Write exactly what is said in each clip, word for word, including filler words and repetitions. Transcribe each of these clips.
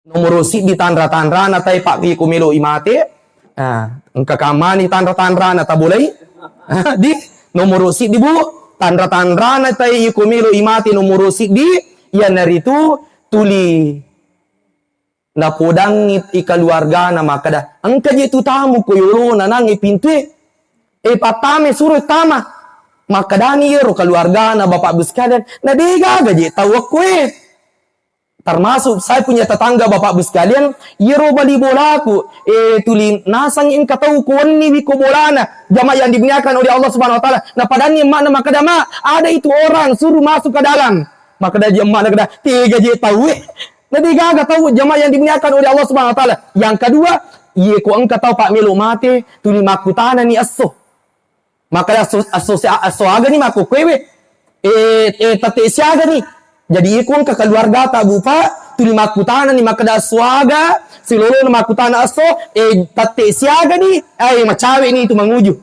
Nomoro siddi tanra-tanrana tae, Pak, iko melo i mate. Ah, engka kamani tanra-tanrana tabolai. Di nomoro siddi, Bu, tanra-tanrana tae iko melo i mate nomoro siddi, iyanaritu tuli napodangngi i keluargana makkeda, "Engka je tu tamu ko yolona nangnge pintue. E, pattame, suro tama." Makkedani iyaro keluargana, Bapak Ibu sekalian, "Na de gaga je tau akkoe." Termasuk saya punya tetangga, Bapak Ibu sekalian, iyaro bali bolaku, eh, tuli nasang engka tau ko wenni wi ko bolana, jamaah yang dimuliakan oleh Allah Subhanahu wa Ta'ala. Napadanni emakna makkeda, "Ma, ada itu orang, suruh masuk ke dalam." Makkeda je emakna, keda, "Tega je tau, eh." Na de gaga tau, jamaah yang dimuliakan oleh Allah Subhanahu wa Ta'ala. Yang kedua, iye ko engka tau, Pak, melo mate, tuli makkutanani esso. Makkeda esso, esso, esso agani makkukkuewe. Eh, eh, tette siagani. Jadi, iye ko engka keluargata, Bu, Pak, tuli makkutanani makkeda esso aga, silolona makkutana esso, eh, tette siagani, eh, macawe ni itu manguju.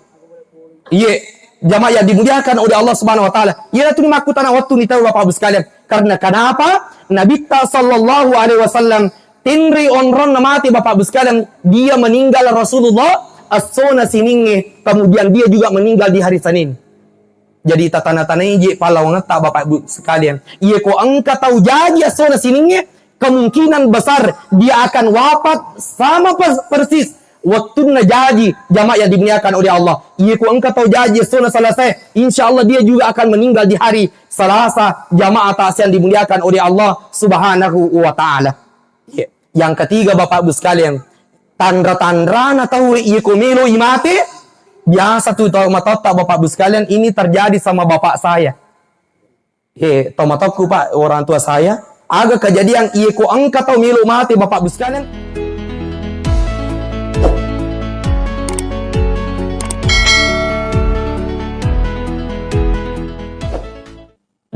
Iye, jamaah yang dimuliakan oleh Allah Subhanahu wa Ta'ala. Iyana tuli makkutana wettu ni tau, Bapak Ibu sekalian. Karena kenapa? Nabitta sallallahu alaihi wasallam tenri onronna mate, Bapak Ibu sekalian, dia meninggal Rasulullah essona siningnge, kemudian dia juga meninggal di hari Senin. Jadi tatana-tanai je pallawangetta, Bapak Ibu sekalian. Iye ko engka tau jaji essona siningnge, kemungkinan besar dia akan wafat sama pers-, persis wettunna jaji, jamaah yang dimuliakan oleh Allah. Iye ko engka tau jaji essona Selasa, insya Allah dia juga akan meninggal di hari Selasa, jamaah taat yang dimuliakan oleh Allah Subhanahu wa Ta'ala. Iya. Yang ketiga, Bapak Ibu sekalian, tanra-tanrana tau iye ko melo i mate, biasa tu tau matotta, Bapak Ibu sekalian, ini terjadi sama bapak saya. Eh, tomatoku, Pak, orang tua saya, aga kejadian iye ko engka tau melo mate, Bapak Ibu sekalian.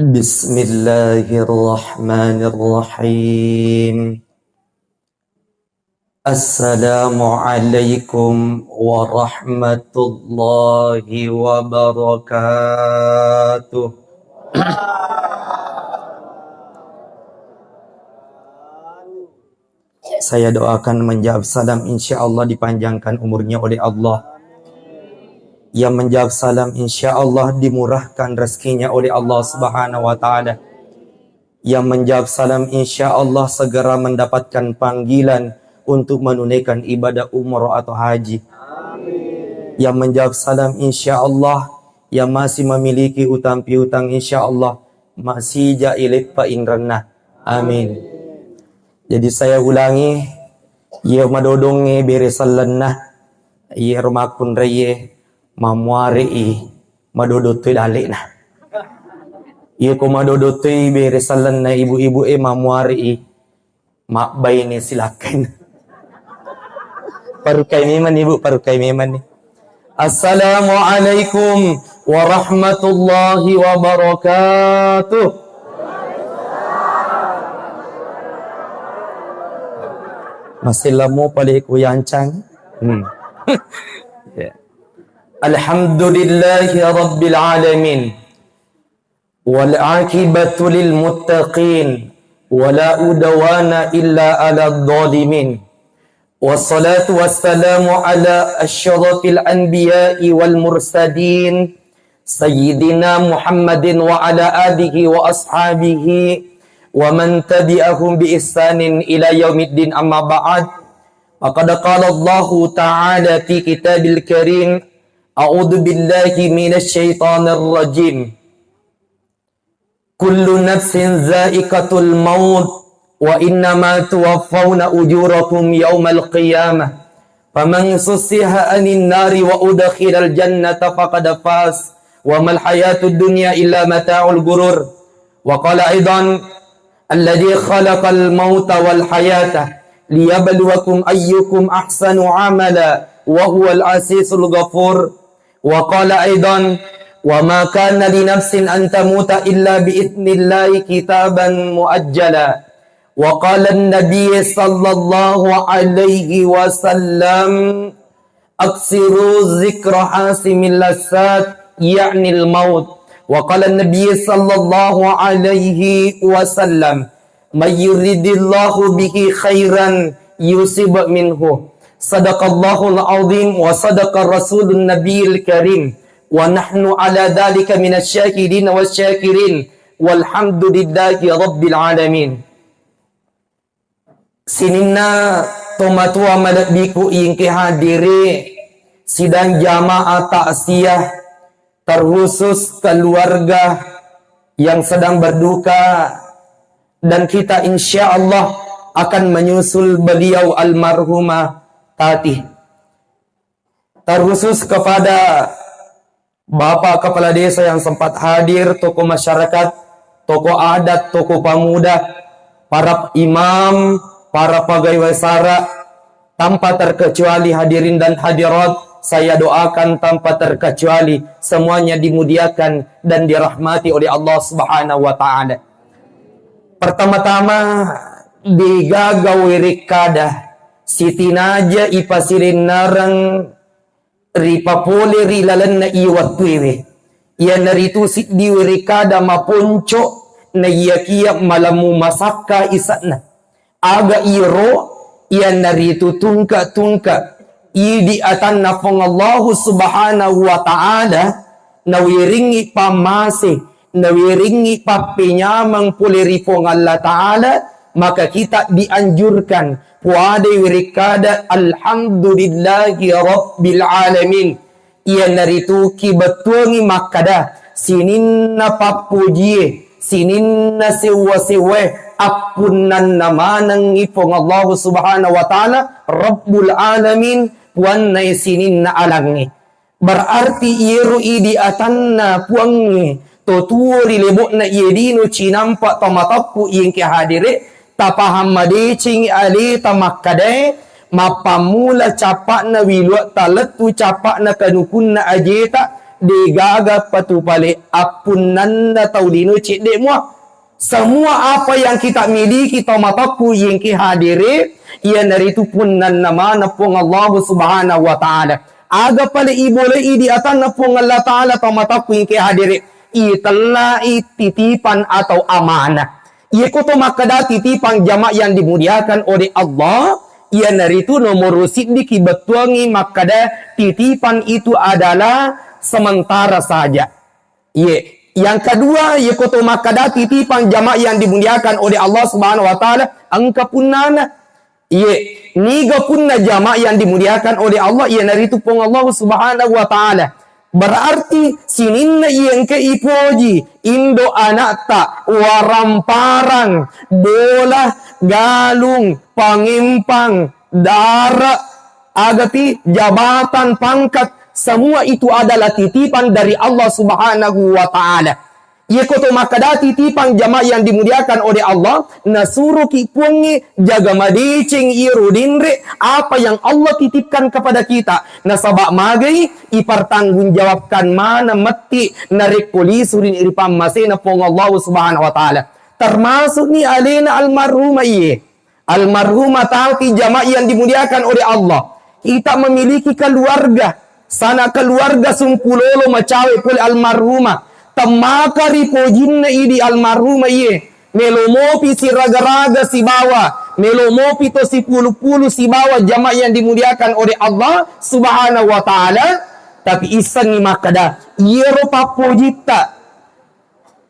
Bismillahirrahmanirrahim. Assalamualaikum warahmatullahi wabarakatuh. Saya doakan menjawab salam, insya Allah dipanjangkan umurnya oleh Allah. Yang menjawab salam, insya Allah dimurahkan rezekinya oleh Allah Subhanahu wa Ta'ala. Yang menjawab salam, insya Allah segera mendapatkan panggilan untuk menunaikan ibadah umroh atau haji. Yang menjawab salam, insya Allah, yang masih memiliki utang piutang, insya Allah masija ileppa inrenna. Amin. Jadi saya ulangi, iya madodongnge bere sellenna, iya romakkunreye mamuare i madodo toi dalle'na. Iya ko madodo toi bere sellenna ibu-ibu e mamuare i mabbaine silakkain. Parukai memang, Ibu, parukai memang ni. Assalamualaikum warahmatullahi wabarakatuh. Masih lama pada ku yancang. Hmm. Ya. Alhamdulillahi rabbil alamin. والعاقبة للمتقين ولا عدوان إلا على الظالمين. والصلاة والسلام على أشرف الأنبياء والمرسلين سيدنا محمد وعلى آله وأصحابه ومن تبعهم بإحسان إلى يوم الدين، أما بعد. فقد قال الله تعالى في كتاب الكريم: أعوذ بالله من الشيطان الرجيم. كل نفس ذائقة الموت وإنما توفون أجوركم يوم القيامة فمن زحزح عن النار وأدخل الجنة فقد فاز وما الحياة الدنيا إلا متاع الغرور. وقال أيضا: الذي خلق الموت والحياة ليبلوكم أيكم أحسن عملا وهو العزيز الغفور. وقال أيضا: وما كان لنفس أن تموت إلا بإذن الله كتابا مؤجلا. وقال النبي صلى الله عليه وسلم: أكثروا ذكر هاشم اللذات، يعني الموت. وقال النبي صلى الله عليه وسلم: من يرد الله به خيرا يصب منه. صدق الله العظيم وصدق رسول النبي الكريم. ونحن على ذلك من الشاهدين والشاكرين. والحمد لله رب العالمين. Sininna tomatoa malebbiku engke hadiri sidang jamaah takziah, terkhusus keluarga yang sedang berduka, dan kita insya Allah akan menyusul beliau almarhumah Tati. Terkhusus kepada Bapak Kepala Desa yang sempat hadir, tokoh masyarakat, tokoh adat, tokoh pemuda, para imam, para pegawai sara, tanpa terkecuali hadirin dan hadirat, saya doakan tanpa terkecuali semuanya dimuliakan dan dirahmati oleh Allah Subhanahu wa Ta'ala. Pertama-tama, degaga werekkada sitinaja ipasilennereng ripapole ri lalenna iye wettuewe, iyanaritu siddi werekkada maponco naiyakiya malemmu masakka ise'na. Aga iro? Iyanaritu tungke-tungke idi atanna Puang Allahu Subhanahu wa Ta'ala, nawiringngi pammase, nawiringngi pappenyameng pole ri Puang Allah Ta'ala, maka kita dianjurkan puadai werekkada, "Alhamdulillahi Rabbil Alamin." Iyanaritu kibettuangngi makkada, sininna pappojie, sininna sewwa-sewwae appunnanna manengngi Puang Allahu Subhanahu wa Ta'ala, Rabbul Alamin, puannai sininna alangnge. Berarti iyero idi atanna Puangnge, to tuo ri lebo'na iye lino cinampa to matappu iye engke hadere, tapahang madecengngi aleta makkadae, mappammula cappa'na wiluatta lettu cappa'na kanukunna ajeta, degaga patupale appunnanna tau lino cedde mua. Semua apa yang kita miliki, to matakku iye engke hadere, iyanaritu punnanna maneng Puang Allahu Subhanahu wa Ta'ala. Aga pale ibolei di atanna Puang Allah Ta'ala to matakku iye engke hadere, itellai titipan atau amanah. Iye ko to makkada titipan, jamaah yang dimuliakan oleh Allah, iyanaritu nomoro siddi kibettuangngi makkada titipan itu adalah sementara saja. Iye. Yang kedua, iye ko to makkada titipan, jamaah yang dimuliakan oleh Allah Subhanahu wa Ta'ala, engka punnana. Iye, niga punna, jamaah yang dimuliakan oleh Allah, iyanaritu Puang Allah Subhanahu wa Ta'ala. Berarti sininna iye engka ipoji, indo anakta, waramparang, bola, galung, pangempang, dara, agapi, jabatan, pangkat, semua itu adalah titipan dari Allah Subhanahu wa Ta'ala. Iye ko to makkada titipan, jamaah yang dimuliakan oleh Allah, nasuroki Puangnge jaga madeceng iyero denre apa yang Allah titipkan kepada kita. Nasaba magai, ipertanggungjawabkan maneng metti narekko lisuri ri pammasena Puang Allah Subhanahu wa Ta'ala. Termasuk ni alena almarhumah iye. Almarhumah Tati, jamaah yang dimuliakan oleh Allah. Kita memiliki keluarga, sana keluarga sumpulolo macawe pole almarhumah. Temmaka ri pojinna idi almarhumah iye. Melo mopi siraga-raga sibawa, melo mopi to sipulu-pulu sibawa, jamaah yang dimuliakan oleh Allah Subhanahu wa Ta'ala. Tapi issengngi makkada, iyero pappojitta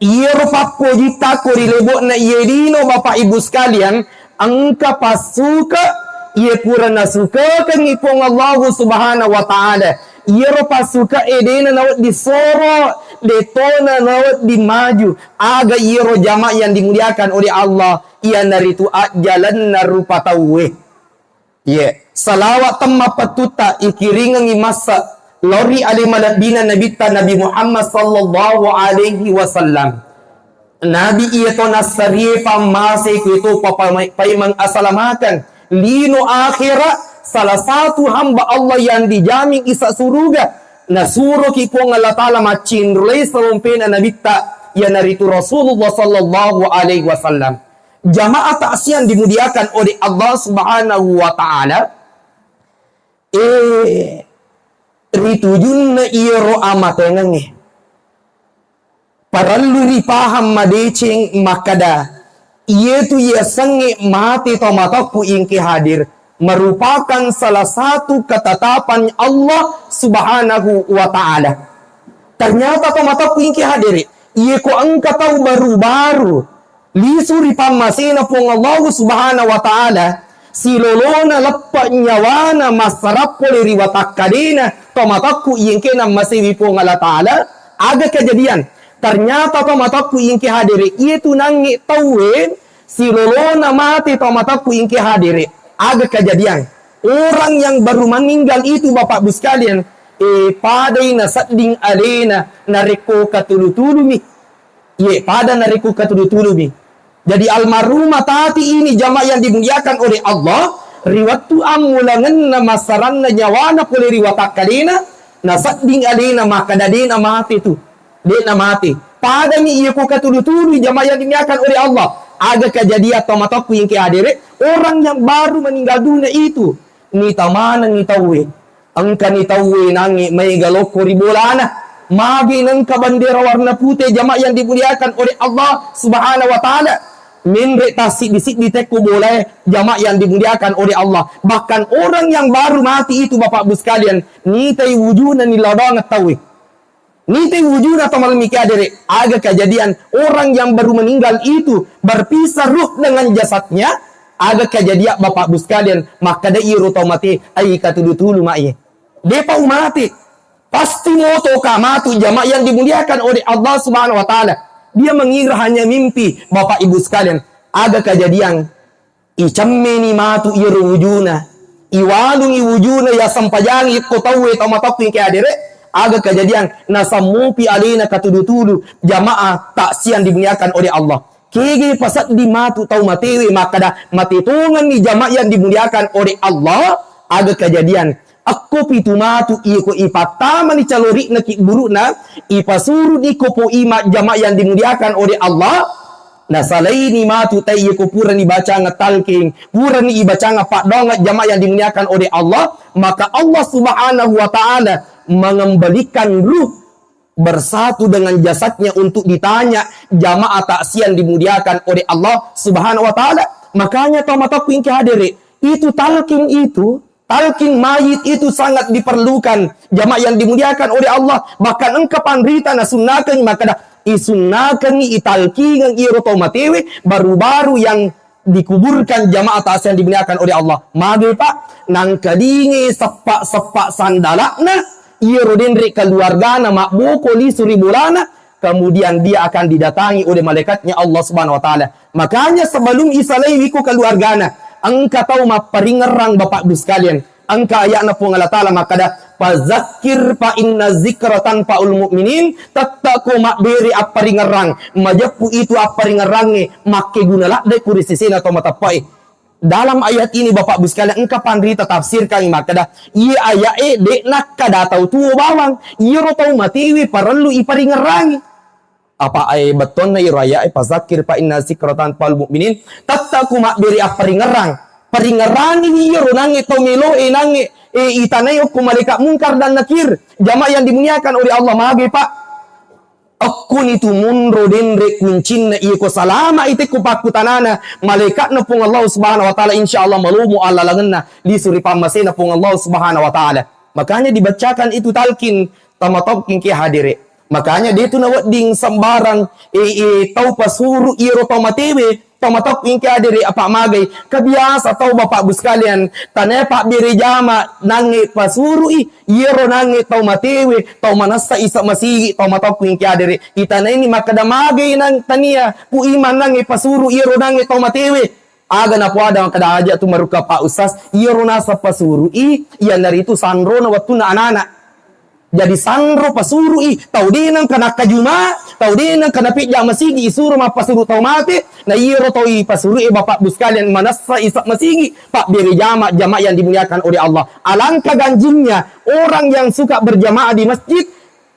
Iyero pappojitta ko ri lebo'na iye lino, Bapak Ibu sekalian, engka passuka iye pura nasukakengngi Puang Allahu Subhanahu wa Ta'ala. Iyero passuka e dena nawedding soro, detona nawedding maju. Aga iyero, jamaah yang dimuliakan oleh Allah, iyanaritu ajjalenna rupa tauwe. Iye, salawat temmapettutta ikiringengngi massa lao ri ale malebbina Nabitta Nabi Muhammad sallallahu alaihi wasallam. Nabi iyato nassarie pammase kueto papamai-, paimeng asalamakeng lino akhera, salah satu hamba Allah yang dijamin isa suruga. Nasuroki Puang Allah Ta'ala maccinrolai salompena Nabitta, iyanaritu Rasulullah sallallahu alaihi wasallam. Jamaah takziah yang dimuliakan oleh Allah Subhanahu wa Ta'ala, eh, ritujunna iyaro amatengengnge, parellu ripahang madeceng makkada, Iyetu yasengnge mate tau matakku engke hadir, merupakan salah satu ketetapan Allah Subhanahu wa Ta'ala. Ternyata tau matakku engke hadere, iye ko engka tau baru-baru lisu ri pammasena Puang Allah Subhanahu wa Ta'ala, silolona leppe nyawana massarap pole ri watakkadena tau matakku iye engke nammasewi Puang Allah Ta'ala, aga kejadian? Ternyata tau matakku iye engke hadere, iyetu nangnge tauwe silolona mate tau matakku iye engke hadere. Aga kejadian? Orang yang baru meninggal itu, Bapak Ibu sekalian, eh, padai nasedding alena narekko katulu-tulumi. Iye, pada narekko katulu-tulumi. Jadi almarhumah Tati ini, jamaah yang dimuliakan oleh Allah, ri wettu ammulangenna massaranna nyawana pole ri watakkalena, nasedding alena makkada de'na mate tu. De'na mate. Padami iya ko katulu-tului, jamaah yang dimuliakan oleh Allah. Aga kejadian tau matakku engke hadere, orang yang baru meninggal dunia itu, nita manengngi tauwe. Engkani tauwe nangnge maega lokko ri bolana. Magi nengka bandera warna pute, jamaah yang dimuliakan oleh Allah Subhanahu wa Ta'ala. Menre tassiddi-siddi tekko bolae, jamaah yang dimuliakan oleh Allah. Bahkan orang yang baru mati itu, Bapak Ibu sekalian, nitai wujuna nilabangeng tauwe. Nitai wujuna tau malemmi kedere, aga kejadian orang yang baru meninggal itu berpisah ruh dengan jasadnya, aga kejadian Bapak Ibu sekalian, makkada iro tau mate, ai katulu-tulu mai. Depa umate. Pasti moto ka matu, jamaah yang dimuliakan oleh Allah Subhanahu wa Ta'ala. Dia mengira hanya mimpi, Bapak Ibu sekalian. Aga kejadian, icemmeni matu iyaro wujuna, iwalungi wujuna, yasempajangi ko tauwe tau matakku engke hadere, aga kejadian? Nasammupi alena katulu-tulu, jamaah taksian dimuliakan oleh Allah. Kege pasedding matu tau matewe makkada mate tongenni, jamaah yang dimuliakan oleh Allah, aga kejadian? Akko pitu matu iko ipattamani calori'na kibburu'na, ipasuru di ko po ima, jamaah yang dimuliakan oleh Allah, nasalaini matu tai iko purani bacanga talking, purani ibacanga paddoangeng, jamaah yang dimuliakan oleh Allah, maka Allah Subhanahu wa Ta'ala mengembalikan ruh bersatu dengan jasadnya untuk ditanya, jamaah taksian dimuliakan oleh Allah Subhanahu wa Ta'ala. Makanya tau matakku engke hadere, itu talking itu, talkin mayit itu sangat diperlukan, jamaah yang dimuliakan oleh Allah. Bahkan engka panrita nasunnakengngi makkada, isunnakengngi italkingeng iyaro tau matewe baru-baru yang dikuburkan, jamaah taksian dimuliakan oleh Allah. Mage, Pak, nangkalinge seppa-seppa sandalakna iyaro denre keluargana mabboko lisu ri bolana, kemudian dia akan didatangi oleh malaikatnya Allah Subhanahu wa Ta'ala. Makanya sebelum isalaiwi ko keluargana, engka tau mapparingerrang, Bapak Ibu sekalian. Engka ayatna Puang Allah Ta'ala makkada, "Fazakir fa inna zikra tanfa'ul mu'minin." Tette ko mabbere apparingerrang, majeppu itu apparingerrangnge makkeguna ladde ku ri sesena tau mateppe'e. Dalam ayat ini, Bapak Ibu sekalian, engka panrita tafsirkan makkada, iya aya'e de' nakkada tau tuo bawang, iyaro tau matewe parellu iparingerrangi. Apa ae bettonna iro aya'e, "Fazakir fa inna zikra tanfa'ul mu'minin." Tette ku mabbere apparingerrang. Paringerrangi iyaro nangnge tau melo'e nangnge, e, itanai okko malaikat Mungkar dan Nakir. Jamaah yang dimuliakan oleh Allah, mage, Pak. Okkuni tu monro denre kuncinna, iyako salama i tekko pakkutanana malaikatna Puang Allah Subhanahu wa Ta'ala, insya Allah malomo allalengenna lisu ri pammasena Puang Allah Subhanahu wa Ta'ala. Makanya dibacakan itu talqin tau matakku engke hadere. Makanya de tu nawedding sembarang, e, e, tau pasuru iyaro tau matewe, tau matakku engke hadere, apa magai. Kebiasa tau, Bapak Ibu sekalian, tania pabbere jama nangnge pasurui, iyaro nangnge tau matewe, tau manessa isa masigi, tau matakku engke hadere. Itanaini makkada magai nang tania ku iman nangnge pasuru iyaro nangnge tau matewe. Aga napoada makkada, aja tu marukka Pak Ustaz, iyaro naseng pasurui, iyanaritu sanrona wettunna anana. Jadi sanro pasurui, tau de nengka nakkajuma, tau de nengka napejja masigi, isuro mappasuru tau mate, na iyaro tau ipasurui, Bapak Ibu sekalian, manessa isa masigi, pabbere jama, jamaah yang dimuliakan oleh Allah. Alangkah ganjingnya orang yang suka berjamaah di masjid,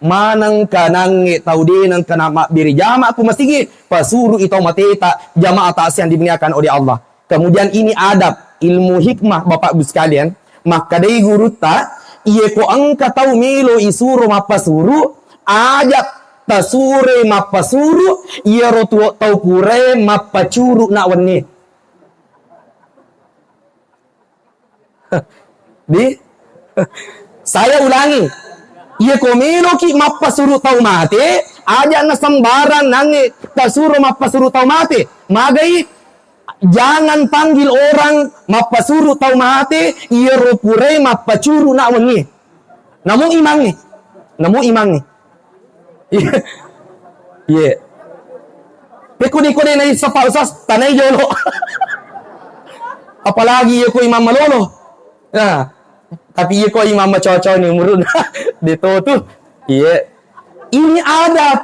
manengka nangnge tau de nengka namabbere jama ku masigi, pasurui tau mateta, jamaah taksian dimuliakan oleh Allah. Kemudian ini adab, ilmu hikmah, Bapak Ibu sekalian. Makkedai gurutta, iye ko engka tau melo isuro mappasuru, aja tasuroi mappasuru iyaro tuo tau purae mappacuru na wenni. Di? Saya ulangi. Iya ko meloki mappasuru tau mate, aja na sembarang nangnge tasuro mappasuru tau mate. Magai jangan panggil orang mappasuru tau mate, iyaro purae mappacuru na wenni. Namu imangnge. Namu imangnge. Iya. Iya. Pekko de-, ko de naissa Pak Ustaz, tanai jolo. Apalagi iya ko imam malolo. Nah, tapi iya ko imam macawa-cawa ni umurun. De to tu. Iya. Ini adab.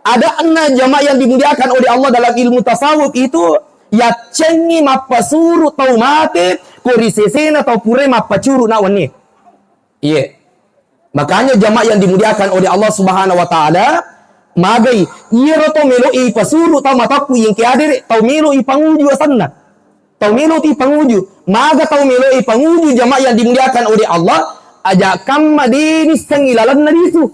Adabna jamaah yang dimuliakan oleh Allah dalam ilmu tasawuf itu, yaccengi mappasuru tau mate, ko ri sesena tau purae mappacuru na wenni. Iya. Makanya jamaah yang dimuliakan oleh Allah Subhanahu wa Ta'ala, magai iyaro tau melo ipasuru tau matappu engke hadere, tau melo ipanguju asanna. Tau melo ti panguju. Maga tau melo ipanguju jamaah yang dimuliakan oleh Allah, aja kamma de nissengi lalenna lisu.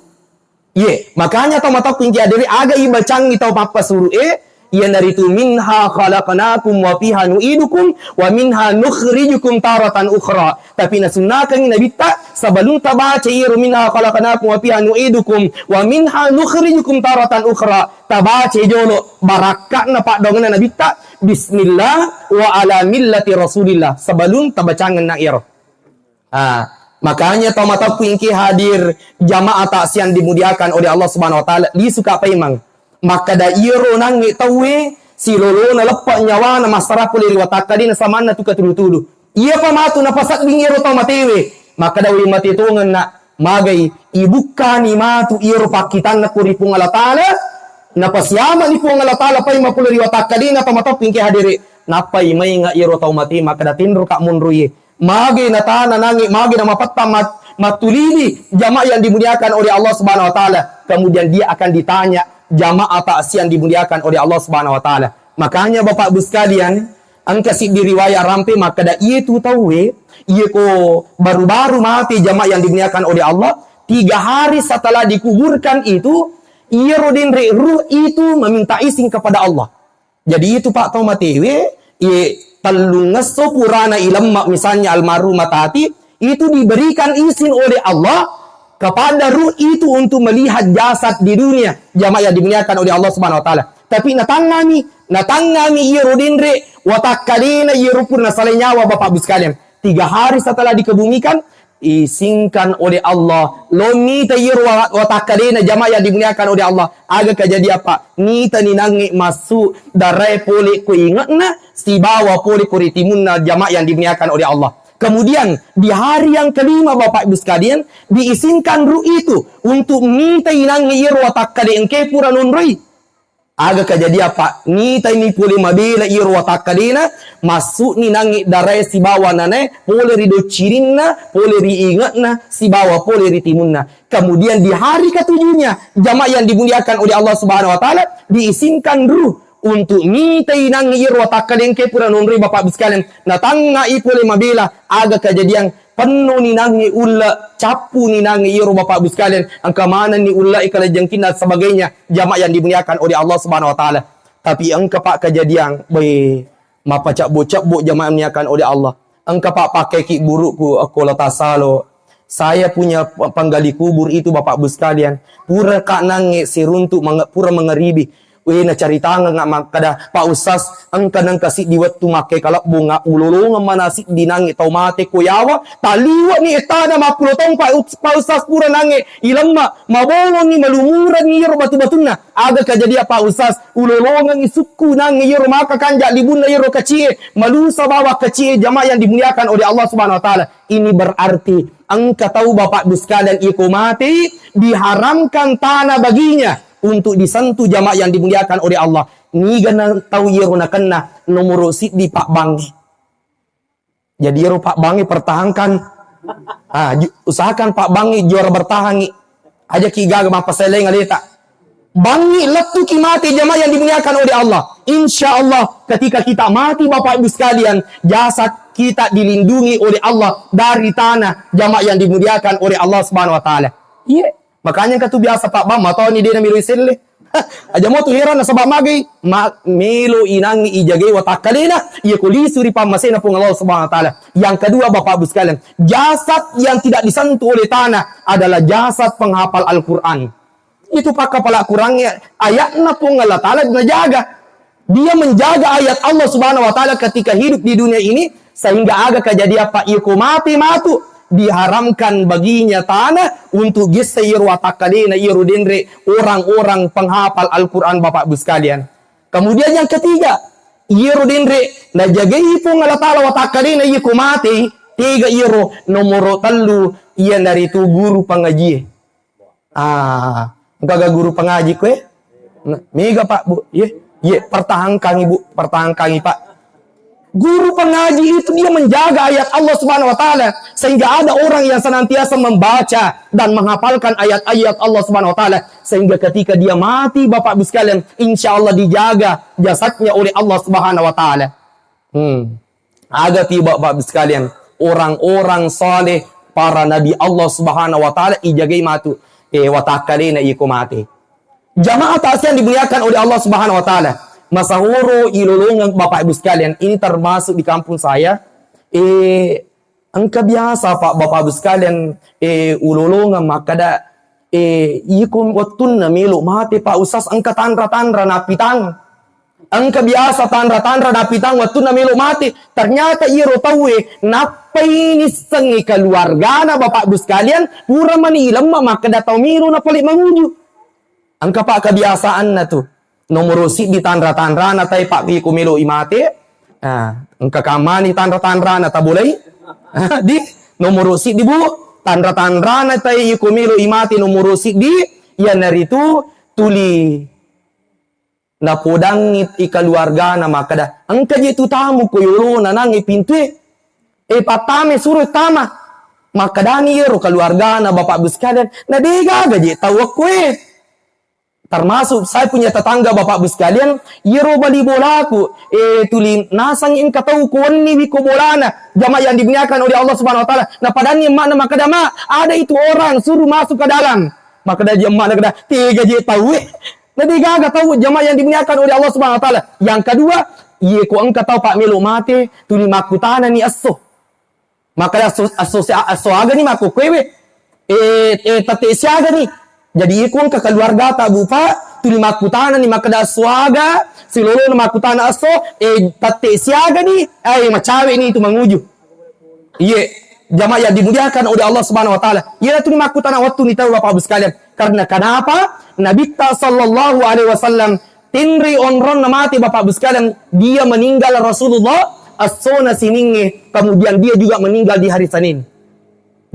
Iye, makanya tau matappu engke hadere aga ibacangi tau mappasuru e, iyanaritu minha khalaqnakum wa fiha nu'idukum wa minha nukhrijukum taratan ukhra. Tapi nasunnakangngi Nabitta, sebelum tabaca iyaro minha khalaqnakum wa fiha nu'idukum wa minha nukhrijukum taratan ukhra, tabaca jolo barakka'na paddoangenna Nabitta, bismillah wa ala millati Rasulillah, sebelum tabacangenna iyaro. Ah, makanya tau matappu engke hadir jamaah takziah dimuliakan oleh Allah Subhanahu wa Ta'ala, lisuka paimeng. Makkada iyaro nangnge tauwe silolona leppa nyawana massara pole ri watakkadena samanna tu katulu-tulu. Iyapa matu napasedding iyaro tau matewe. Makkada we mate tongenna, magai ibukkani matu iyaro pakkitanna ko ri Puang Allah Ta'ala, napasiamani Puang Allah Ta'ala paimeng pole ri watakkadena tau matappu engke hadere. Nappai mainga iyaro tau mate makkada tenroka monroie. Mage natana nangi, mage namapetta mat-, mattulidi jamaah yang dimuliakan oleh Allah Subhanahu wa Ta'ala. Kemudian dia akan ditanya jamaah takziah yang dimuliakan oleh Allah Subhanahu wa Ta'ala. Makanya Bapak Ibu sekalian, engka siddi riwayat rampe makkada, iye tu tauwe, iye ko baru-baru mati jamaah yang dimuliakan oleh Allah, tiga hari setelah dikuburkan itu, iyaro denre ruh itu meminta izin kepada Allah. Jadi itu, Pak, tau matewe, iye tellungngesso purana ilemma, misalnya almarhum Matati, itu diberikan izin oleh Allah kepada ruh itu untuk melihat jasad di dunia, jamaah yang dimuliakan oleh Allah Subhanahu wa Ta'ala. Tapi natangngami, natangngami iyaro denre watakkadena iyaro pura nasalai nyawa, Bapak Ibu sekalian. Tiga hari setelah dikebumikan, izinkan oleh Allah. Lo mita iyaro wa-, watakkadena jamaah yang dimuliakan oleh Allah. Aga kajadian, Pak? Nita ni nangnge massu darae pole ko inge'na, sibawa pole ko ritimunna jamaah yang dimuliakan oleh Allah. Kemudian, di hari yang kelima, Bapak Ibu sekalian, diizinkan ruh itu untuk mita inangnge iyaro watakkade engke pura nonroi. Aga kajadian, Pak? Nitaini pole mabela iyaro watakkadena, massu'ni nangnge darae sibawa nanae, pole ri doccirinna, pole ri inge'na, sibawa pole ri timunna. Kemudian di hari ketujuhnya, jamaah yang dimuliakan oleh Allah Subhanahu wa Ta'ala, diizinkan ruh untuk mitai nangnge iyaro watakkade engke pura nonroi, Bapak Ibu sekalian. Natangngai pole mabela, aga kajadian? Pennoni nangnge ulle, cappuni nangnge iyaro, Bapak Ibu sekalian, engka manenni ulle, ikalajengkinna sebagainya, jamaah yang dimuliakan oleh Allah Subhanahu wa Ta'ala. Tapi engka, Pak, kejadian, boy, mapacabbo-cabbo jamaah yang dimuliakan oleh Allah. Engka, Pak, pakkaiki burukku, okko lo tasalo. Saya punya pe-, penggali kubur itu, Bapak Ibu sekalian. Pura ka nangnge siruntuk mange-, pura mengeribi. We, nacaritangengnga makkeda, "Pak Ustaz, engka nengka siddi wettu makkai kalebbungnga, ulolongeng mana siddi nangnge tau mate ko yawa, taliwe'ni ettana mappulo taung, Pak Us-, Pak Ustaz, pura nangnge ilemma, mabolongi, malumurenni iyaro batu-batunna." Aga kajadian, Pak Ustaz? Ulolongengi sukku nangnge iyaro maka kanja libunna iyaro kacie, malusa bawa kacie, jamaah yang dimuliakan oleh Allah Subhanahu wa Ta'ala. Ini berarti engka tau, Bapak Ibu sekalian, iko mate, diharamkan tanah baginya untuk disentuh, jamaah yang dimuliakan oleh Allah. Niga na tau iyaro nakenna nomoro siddi, Pak Bangi. Jadi iyaro pabbangnge pertahankan. Ah, ju-, usahakan pabbangnge juara bertahangngi. Ajaki gaga mappaseleng aleta. Bangngi lettuki mate, jamaah yang dimuliakan oleh Allah. Insya Allah, ketika kita mati, Bapak Ibu sekalian, jasad kita dilindungi oleh Allah dari tanah, jamaah yang dimuliakan oleh Allah Subhanahu wa Ta'ala. Iya. Makanya engka tu biasa, Pak, bang, matoni de' namelo iselle. Aja mo tu heran nasaba' magai, ma-, melo inangngi ijagai watakkalena, iya ko lisu ri pammasena Puang Allah Subhanahu wa Ta'ala. Yang kedua, Bapak Ibu sekalian, jasad yang tidak disentuh oleh tanah adalah jasad penghafal Al-Quran. Itu pakkapala Qurannya, ayatna Puang Allah Ta'ala najaga. Dia menjaga ayat Allah Subhanahu wa Ta'ala ketika hidup di dunia ini, sehingga aga kejadian, Pak, iko mati matu, diharamkan baginya tanah untuk gesse iyaro watakkalena iyaro denre orang-orang penghafal Al-Quran, Bapak Ibu sekalian. Kemudian yang ketiga, iyaro denre najagai Puang Allah Ta'ala watakkalena iko mati, tega iyaro nomoro tellu, iyanaritu guru pangajie. Ah, engkaga guru pangaji koe? Nah, mega, Pak, Bu. Ye, ye, pertahankangi, Bu, pertahankangi, Pak. Guru pangaji itu dia menjaga ayat Allah Subhanahu wa Ta'ala, sehingga ada orang yang senantiasa membaca dan menghafalkan ayat-ayat Allah Subhanahu wa Ta'ala, sehingga ketika dia mati, Bapak Ibu sekalian, insya Allah dijaga jasadnya oleh Allah Subhanahu wa Ta'ala. Hmm. Aga ti, Bapak Ibu sekalian, orang-orang saleh, para nabi Allah Subhanahu wa Ta'ala ijagai matu, eh, watakkalena iko mate. Jamaah takziah yang dimuliakan oleh Allah Subhanahu wa Ta'ala, masahoro ilolongeng Bapak Ibu sekalian, ini termasuk di kampung saya, eh, engka biasa, Pak, Bapak Ibu sekalian, eh, ulolongeng makkada, eh, iko wettunna melo mate, Pak Ustaz, engka tanra-tanra napitang. Engka biasa tanra-tanra napitang wettunna melo mate. Ternyata iyaro tauwe nappai nissengngi keluargana, Bapak Ibu sekalian, pura mani ilemma makkeda tau melo napale manguju. Engka, Pak, kebiasaanna tu. Nomoro siddi tanra-tanrana tai, Pak, iko melo imate. Ah, engka kamani tanra-tanrana tabolai. Di nomoro siddi, Bu, tanra-tanrana tai iko melo imate nomoro siddi, iyanaritu tuli napodangngi i keluargana makkeda, "Engka je tu tamu ko yolona nangnge pintue. Eh, pattame, suro tama." Makkedani iyaro keluargana, Bapak Ibu sekalian, "Na degaga je tau akkoe." Termasuk saya punya tetangga, Bapak Ibu sekalian, iyaro bali bolaku, eh, tuli nasang engka tau ko wenni wi ko bolana, jamaah yang dimuliakan oleh Allah Subhanahu wa Ta'ala. Napadanni emakna makkeda, "Ma, ada itu orang suruh masuk ke dalam." Makkeda je emakna, keda, "Tega je tau, eh." Na degaga tau, jamaah yang dimuliakan oleh Allah Subhanahu wa Ta'ala. Yang kedua, iye ko engka tau, Pak, melo mate, tuli makkutanani esso. Makkeda esso, esso, esso agani makkukkuewe? Eh, eh, tette siagani. Jadi iye ko engka keluargata, Bu, Pak, tuli makkutanani makkeda esso aga, silolona makkutana esso, eh, tette siagani, eh, macawe ni itu manguju. Iye, jamaah yang dimuliakan oleh Allah Subhanahu wa Ta'ala. Iyanatu ni makkutana wettu ni tau, Bapak Ibu sekalian. Karena kenapa? Nabitta sallallahu alaihi wasallam tenri onronna mate, Bapak Ibu sekalian, dia meninggal Rasulullah, essona siningnge, kemudian dia juga meninggal di hari Senin.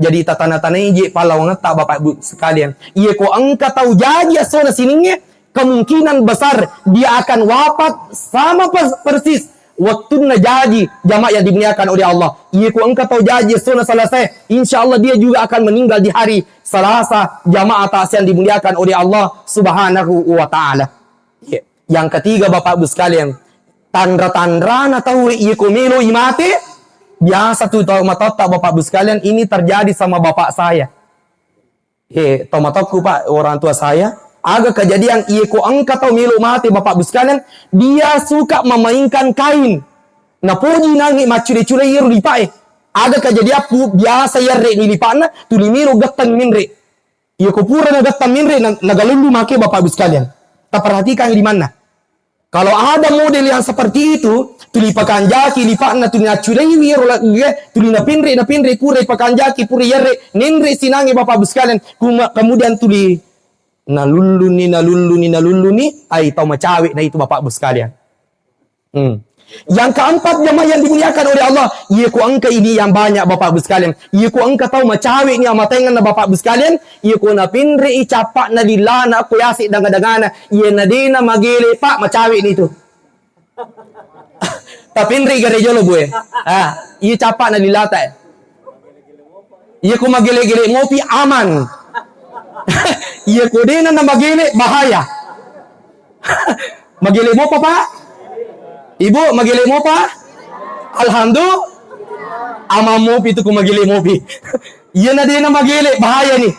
Jadi tatana-tanai je pallawangetta, Bapak Ibu sekalian. Iye ko engka tau jaji essona siningnge, kemungkinan besar dia akan wafat sama pers-, persis wettunna jaji, jamaah yang dimuliakan oleh Allah. Iye ko engka tau jaji essona Selasa, insya Allah dia juga akan meninggal di hari Selasa, jamaah takziah yang dimuliakan oleh Allah Subhanahu wa Ta'ala. Iya. Yang ketiga, Bapak Ibu sekalian, tanra-tanrana tau iye ko melo imate, biasa tu tau matotta, Bapak Ibu sekalian, ini terjadi sama bapak saya. Eh, tomatoku, Pak, orang tua saya, aga kejadian iye ko engka tau melo mate, Bapak Ibu sekalian, dia suka memainkan kain. Napoji nangi maccule-cule iyaro lipa'e. Aga kejadian pu-, biasa yarre ni lipa'na, tuli melo gettang menre. Iye ko pura na gettang menre, na-, nagalullu make, Bapak Ibu sekalian. Taperhatikan limanna. Kalau ada model yang seperti itu, tuli pakanjaki lipa'na, tuli nacculaiwi ero lagge, tuli napinre, napinre, pura ipakanjaki, pura iyarre, nenre sinange, Bapak Ibu sekalian, kuma-, kemudian tuli nalulluni, nalulluni, nalulluni, ai tau macawe na itu, Bapak Ibu sekalian. Hmm. Yang keempat, jamaah yang dimuliakan oleh Allah, iye ko engka ini yang banyak, Bapak Ibu sekalian, iye ko engka tau macawe ni amatengenna, Bapak Ibu sekalian, iye ko napinre i cappa'na lillana ko yase danga-dangana, iye na dena magele, Pak, macawe ni itu. Tapinri gare jolo, Bu, e. Ah, iya cappa'na lilata, e. Iya ko magele-gele mopi, aman. Iya ko dena na magele, bahaya. Magele mopa, Pak? Ibu, magele mopa? Alhamdulillah. Aman mopi tu ko magele mopi. Iya na dena magele, bahaya ni.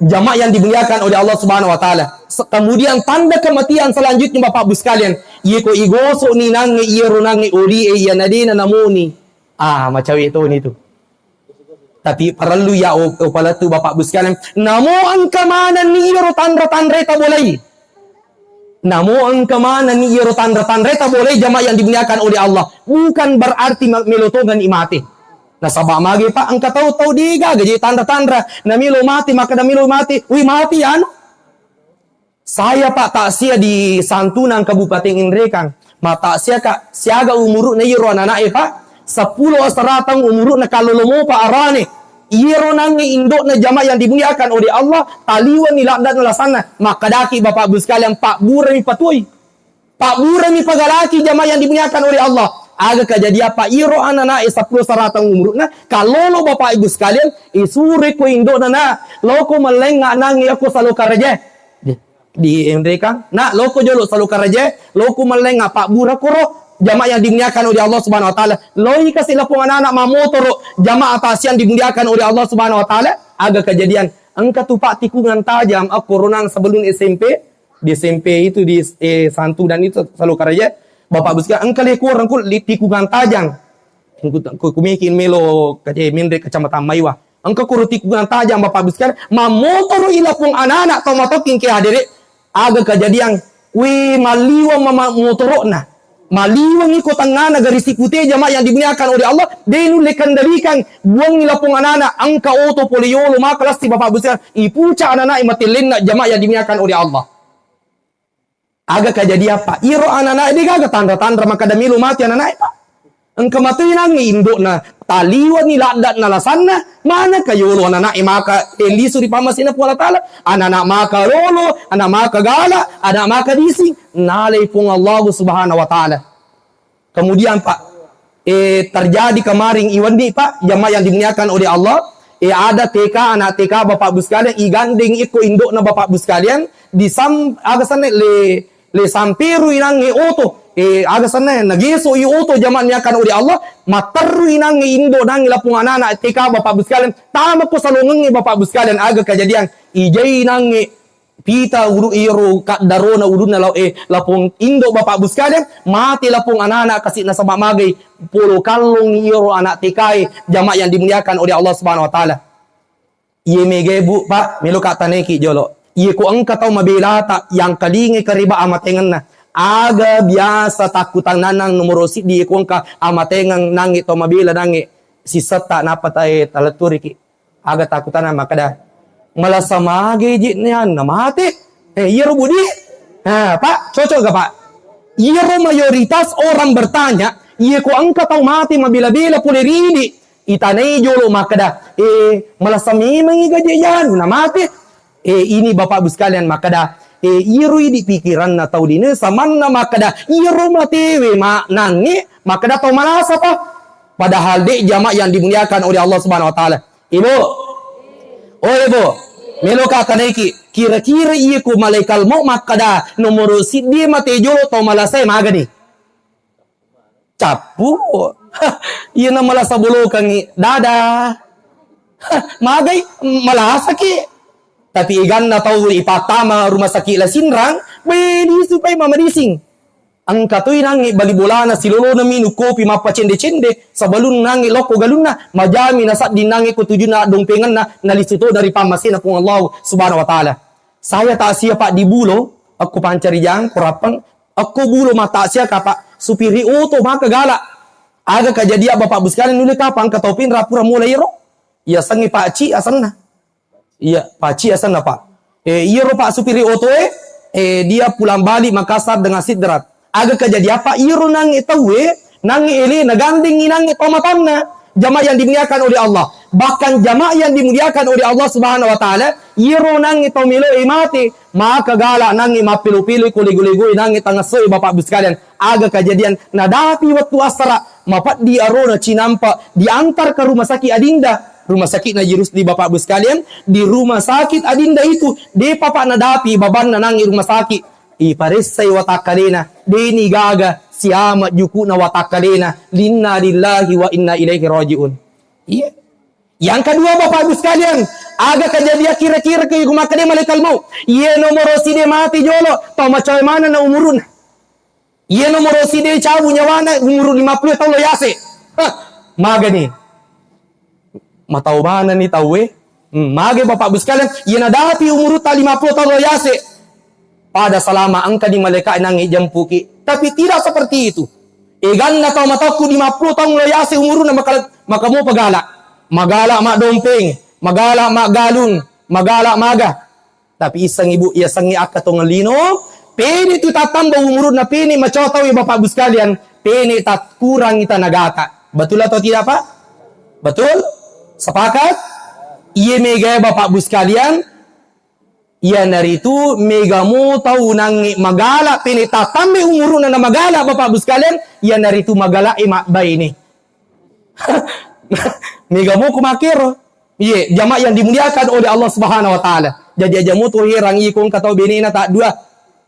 Jamaah yang dimuliakan oleh Allah Subhanahu wa Ta'ala. Se-, kemudian tanda kematian selanjutnya, Bapak Ibu sekalian, iye ko igosok ni nangnge, iyero nangnge oli e, iya nadena namoni. Ah, macawe toni tu. Tapi parellu ya, o, o palettu, Bapak Ibu sekalian. Namo engka manenni iyero tanra-tanra tabolai. Namo engka manenni iyero tanra-tanra tabolai, jamaah yang dimuliakan oleh Allah. Bukan berarti ma-, melo tongeng ni mate. Nasaba mage, Pak, engka tau-tau degaga je tanra-tanra. Namelo mate, makkeda melo mate. Wi, mate anu. Saya, Pak, takziah di Santunang Kabupaten Inrekang. Matakziah, Kak, siaga umuru'na iyero anana'e, Pak? Seppulo asera taung umuru'na, kallolo mopa arane. Iyero nangnge indo'na, jamaah yang dimuliakan oleh Allah, taliwenni ladda'na lasanna. Makkedaki Bapak Ibu sekalian, pabburami patuoi. Pabburami pagalaki, jamaah yang dimuliakan oleh Allah. Aga kejadian, Pak, iyero anana'e seppulo asera taung umuru'na, kallolo Bapak Ibu sekalian, isuroi ko indo'na, na, loko mellengnga nangnge akko Salo Karaja. Di Enrekang, na, loko jolo Salo Karaja, loko mellengnga pabbura koro, jamaah yang dimuliakan oleh Allah Subhanahu wa Ta'ala. Loi kasi lapong anana mammotoro, jamaah takziah dimuliakan oleh Allah Subhanahu wa Ta'ala. Aga kejadian, engka tu, Pak, tikungan tajam, akko ronang sebelum S M P, di S M P itu di, eh, Santunang itu Salo Karaja, Bapak Ibu sekalian, engka lekoreng ku li tikungan tajam. Ku, ku, kumiki melo ke-, eh, menre Kecamatan Maiwa. Engka koro tikungan tajam, Bapak Ibu sekalian, mammotoro i lapong anana tau matokking ke hadere. Aga kejadian, wi, malliweng mama-, motoro'na. Malliweng iko tengngana garisi pute, jamaah yang dimuliakan oleh Allah, de nulle kendalikan, buangngi lapong anana, engka oto pole yolo maka lassi, Bapak Ibu sekalian, ipuca anana'e matellenna, jamaah yang dimuliakan oleh Allah. Aga kejadian, Pak? Iyero anana'e degaga tanra-tanra makkeda melo mate anana'e, Pak. Engka matoi nangnge indo'na, taliwenni ladda'na lasanna, manaka yolo anana'e maka, eh, lisu ri pammasena Puang Allah Ta'ala, anana maka lolo, ana maka gala, ana maka dising, nalai Puang Allah Subhanahu wa Ta'ala. Kemudian, Pak, eh, terjadi kemarin iwenni, Pak, jamaah yang dimuliakan oleh Allah, eh, ada T K, anak T K, Bapak Ibu sekalian, igandeng iko indo'na, Bapak Ibu sekalian, disam-, aga senna, le, le samperu inangnge oto, eh, aga senna, nageso i oto, jamaah dimuliakan oleh Allah, matterru inangnge indo nangnge lapong anana T K, Bapak Ibu sekalian, tama ko salongengnge, Bapak Ibu sekalian, aga kejadian, ijai nangnge pita ulu iyero kaddarona ulunna lao, eh, lapong indo, Bapak Ibu sekalian, mate lapong anana kasi nasaba magai polo kallong iyero anak T K e, jamaah yang dimuliakan oleh Allah Subhanahu wa Ta'ala. Iye mega, Bu, Pak, melo ka taneki jolo. Iye ko engka tau mabelata yang kalinge kariba amatengenna. Aga biasa takkutannanang nomoro siddi, iye ko engka amatengeng nangnge tau mabela nangnge sisetta nappa tae taletturiki. Aga takutanna makkeda, "Malasa mage je' ni anna mate?" Eh, iyaro budi. Ha, Pak, cocok gak, Pak? Iyaro mayoritas orang bertanya, iye ko engka tau mate mabela-bela pole ri idi, itanai jolo makkeda, "Eh, malasa memangi gaje' anu na mate?" Eh, ini Bapak Ibu sekalian makkeda, eh, iyaro idi pikiranna tau dine samanna makkeda, iyaro matewe ma nangnge makkeda tau malasa pa. Padahal de' jamaah yang dimuliakan oleh Allah Subhanahu wa Ta'ala. Ibu. Oh, Ibu. Melo ka tanaiki. Kira-kira iye ko malaikat maut makkeda nomoro siddi mate jolo tau malasae magani? Cappu. Iye na malasa bolokangi. Dada. Magai malasaki. Tapi iganna tau ipattama rumah sakit La Sinrang, be, lisu pai mama dising. Engka toi nangnge bali bolana, silolona minung kopi mappacende-cende, sebelum nangnge lokko galunna, majami nasadding nangnge ko tujunna addompengenna, nalisu to dari pammasena Puang Allah Subhanahu wa Ta'ala. Saya takziah, Pak, di Bulo, akko Pancarijang, ko Rappang, akko Bulo matakziah ka, Pak, supiri oto maka gala. Aga kejadian Bapak Ibu sekalian, nulle kapang, engka tau pinra pura mulai ro. Iya sengngi Pak Ci asenna. Iya, Paci asenna, Pak. Eh, iyaro, Pak, supiri otoe, eh, dia pulang balik Makassar dengan Sidrap. Aga kejadian, Pak, iyaro nangnge tauwe, nangnge ele, nagandengi nangnge tomatanna. Jamaah yang dimuliakan oleh Allah. Bahkan jamaah yang dimuliakan oleh Allah Subhanahu wa Ta'ala, iyaro nangnge tau meloe mate, maka gala nangnge mappelo-peloi ko lego-legoe nangnge tangassoe, Bapak Ibu sekalian. Aga kejadian, nadapi wettu assara, mapeddi arona cinampa, diantar ke rumah sakit Adinda. Rumah sakit Naji Rusdi, Bapak Ibu sekalian, di rumah sakit Adinda itu, depa, Pak, nadapi babanna nangnge rumah sakit. Iparessai watakkalena, deni gaga, siamat juku'na watakkalena. Inna lillahi wa inna ilaihi raji'un. Iya. Yang kedua, Bapak Ibu sekalian, Aga kejadian kira-kira ke iku makkeda malaikat maut. Iye nomoro side mati jolo, tau macawe manenna umuruna. Iye nomoro side cabu nyawana umuru lima puluh taung lo yase. Hah, magani. Matau manenni tauwe. Hmm, mage Bapak Ibu sekalian, iye nadapi umurutta lima puluh taung lo yase. Pada selama engka di malaika nangnge jempuki. Tapi tidak seperti itu. Eganna tau matokku lima puluh taung lo yase umuruna maka, maka mopa gala. Magala maddompeng, magala maggalung, magala maga. Tapi issengngi, Bu, iyasengnge akka tongeng lino, pene tu tattamba umuruna, pene macawa tau ya Bapak Ibu sekalian, pene takkurangi tenagata. Betul atau tidak, Pak? Betul? Sepakat? Iye mega ya Bapak Ibu sekalian, iyanaritu mega mo tau nangnge magala pene tattambe umuruna na magala Bapak Ibu sekalian, iyanaritu magala e mabbaine. Mega mo ku makkero. Iye, jamaah yang dimuliakan oleh Allah Subhanahu wa Ta'ala. Jadi aja mutu herang iko engka tau benena tak dua,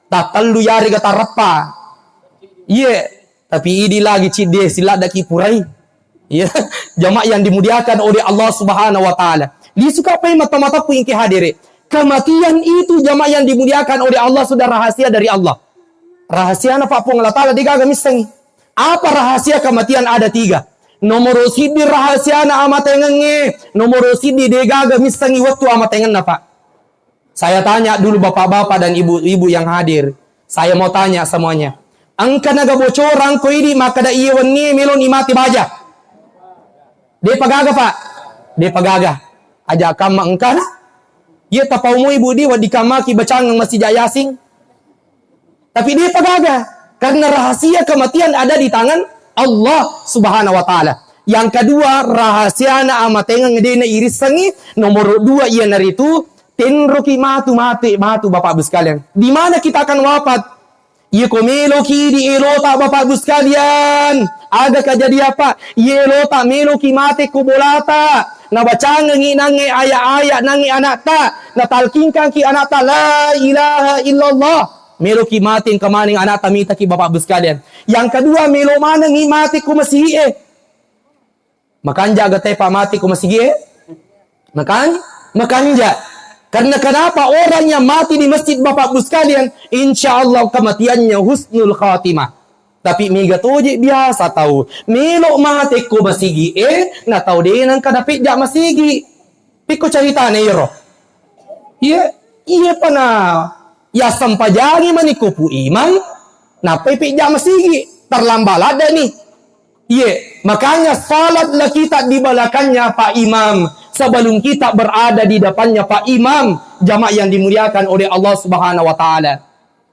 tak tellu yarega tareppa. Iye, tapi idi lagi cidde siladdaki purai. Iye, jamaah yang dimuliakan oleh Allah Subhanahu wa Ta'ala. Lisuka pai mata-mataku ingke hadere. Kematian itu jamaah yang dimuliakan oleh Allah sudah rahasia dari Allah. Rahasiana Pak Puang Allah Ta'ala degaga missengi. Apa rahasia kematian ada tiga? Nomoro siddi rahasiana amatengengnge, nomoro siddi degaga missengi wettu amatengenna, Pak. Saya tanya dulu bapak-bapak dan ibu-ibu yang hadir. Saya mau tanya semuanya. Engka naga bocorang ko idi makkeda iye wennie meloni mate baja. Depa gaga, Pak? Depa gaga. Aja kamma engkana. Iye tapau mo ibu di waddi kammaki bacangeng masija Yasin. Tapi depa gaga. Karena rahasia kematian ada di tangan Allah Subhanahu wa Ta'ala. Yang kedua, rahasiana amatengeng dena irissengi. Nomor dua, iyanaritu tenroki matu, mate, matu, Bapak Ibu sekalian. Di mana kita akan wafat? Iyako meloki di elota, Bapak Ibu sekalian. Aga kejadian, Pak? Iye elota meloki mate ko bolata. Nabacangengi nangnge aya-aya nangnge anakta. Natalkingkangki anakta la ilaha illallah. Meloki mate engka maneng anakta mitaki Bapak Ibu sekalian. Yang kedua, melo manengi mate ko masigi e. Makanja aga tepa mate ko masigi e? Makan? Makanja. Karena kenapa orang yang mati di masjid Bapak Ibu sekalian, insya Allah kematiannya husnul khatimah. Tapi mega toje biasa tau melo mate ko masigi e, na tau de nangka napejja masigi. Pikko caritana iyaro. Iya, iya pana ya sempajangi mani ko Pu Imam, nappai pejja masigi, terlambat ladde ni. Iya, makanya salatlah kita di belakangnya Pak Imam sebelum kita berada di depannya Pak Imam, jamaah yang dimuliakan oleh Allah Subhanahu wa Ta'ala.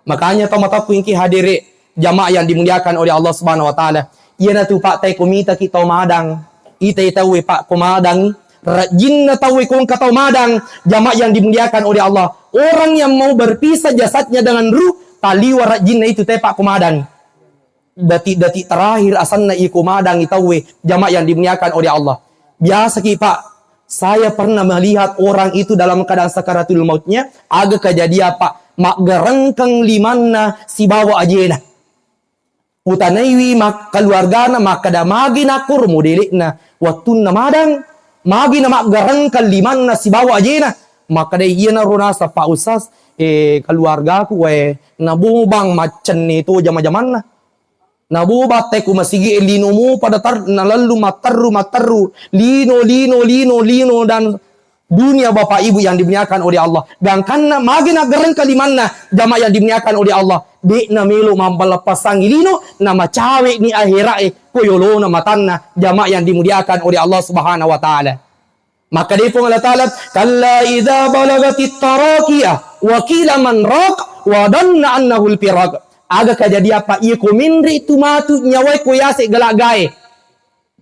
Makanya tau matakku ingki hadere, jamaah yang dimuliakan oleh Allah Subhanahu wa Ta'ala. Iyanatu Pak, tai ko mitaki tau madang. Itai tauwe Pak ko madang. Rajinna tauwe ko engka tau madang. Jamaah yang dimuliakan oleh Allah. Orang yang mau berpisah jasadnya dengan ruh, taliwa rajinna itu te Pak ko madang. Detik-detik terakhir asanna iko madangi tauwe, jamaah yang dimuliakan oleh Allah. Biasaki, Pak, saya pernah melihat orang itu dalam keadaan sakaratul mautnya, aga kejadian, Pak, maggerengkeng limanna sibawa ajena. Utanaiwi mak-, keluargana makkeda magi nakkoro modelekna wettunna madang, magi na maggerengkeng limanna sibawa ajena. Makkeda iyanaro naseng, Pak Ustaz, eh, keluargaku wae nabobang maccenne to jama-jamanna. Naboba te ku masigi e lino mu pada tar-, nalallu matterru, matterru. Lino, lino, lino, lino, dan dunia Bapak Ibu yang dimuliakan oleh Allah. Gangkanna magi naggereng kalimanna jamaah yang dimuliakan oleh Allah. De'na melo mambaleppasangi lino, namacawe ni akhira'e ko yolona matanna jamaah yang dimuliakan oleh Allah Subhanahu wa Ta'ala. Makkeda Puang Allah Ta'ala, "Kalla idza balagatit taraqiyah wa qila man raq wa dhanna annahul firaq." Aga kejadian, Pak, iya ko menre tu matu nyawae ko yase galagae.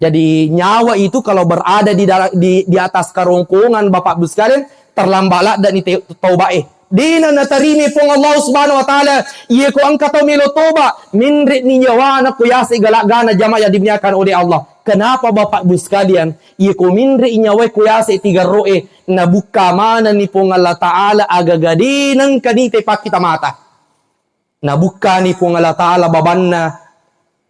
Jadi nyawa itu kalau berada di dala-, di, di atas kerongkongan Bapak Ibu sekalian, terlambat ladda ni te-, taubae. Dena natarime Puang Allah Subhanahu wa Ta'ala, iya ko engka tau melo toba, menre ni nyawana ko yase galagana jamaah yang dimuliakan oleh Allah. Kenapa Bapak Ibu sekalian? Iya ko menre nyawae ko yase tiga roe, nabukka manenni Puang Allah Ta'ala aga gade nengka ni te pakkita mata. Nabukkani Puang Allah Ta'ala babanna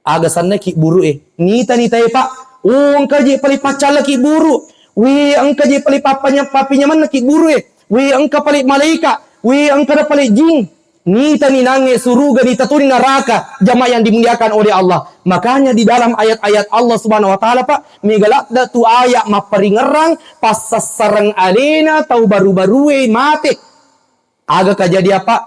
aga sannaki buru e. Nita-nita e, Pak. Oh, engka je paling paccallaki buru. Wih, engka je pale pappanya-, pappinyamenna ki buru e. Wih, engka pale malaika. Wih, engka na pale jing. Nitani nangnge suruga, nita toni naraka, jamaah yang dimuliakan oleh Allah. Makanya di dalam ayat-ayat Allah Subhanahu wa Ta'ala, Pak, mega ladda tu ayat mapparingerrang passassareng alena tau baru-barue mate. Aga kajadian, Pak?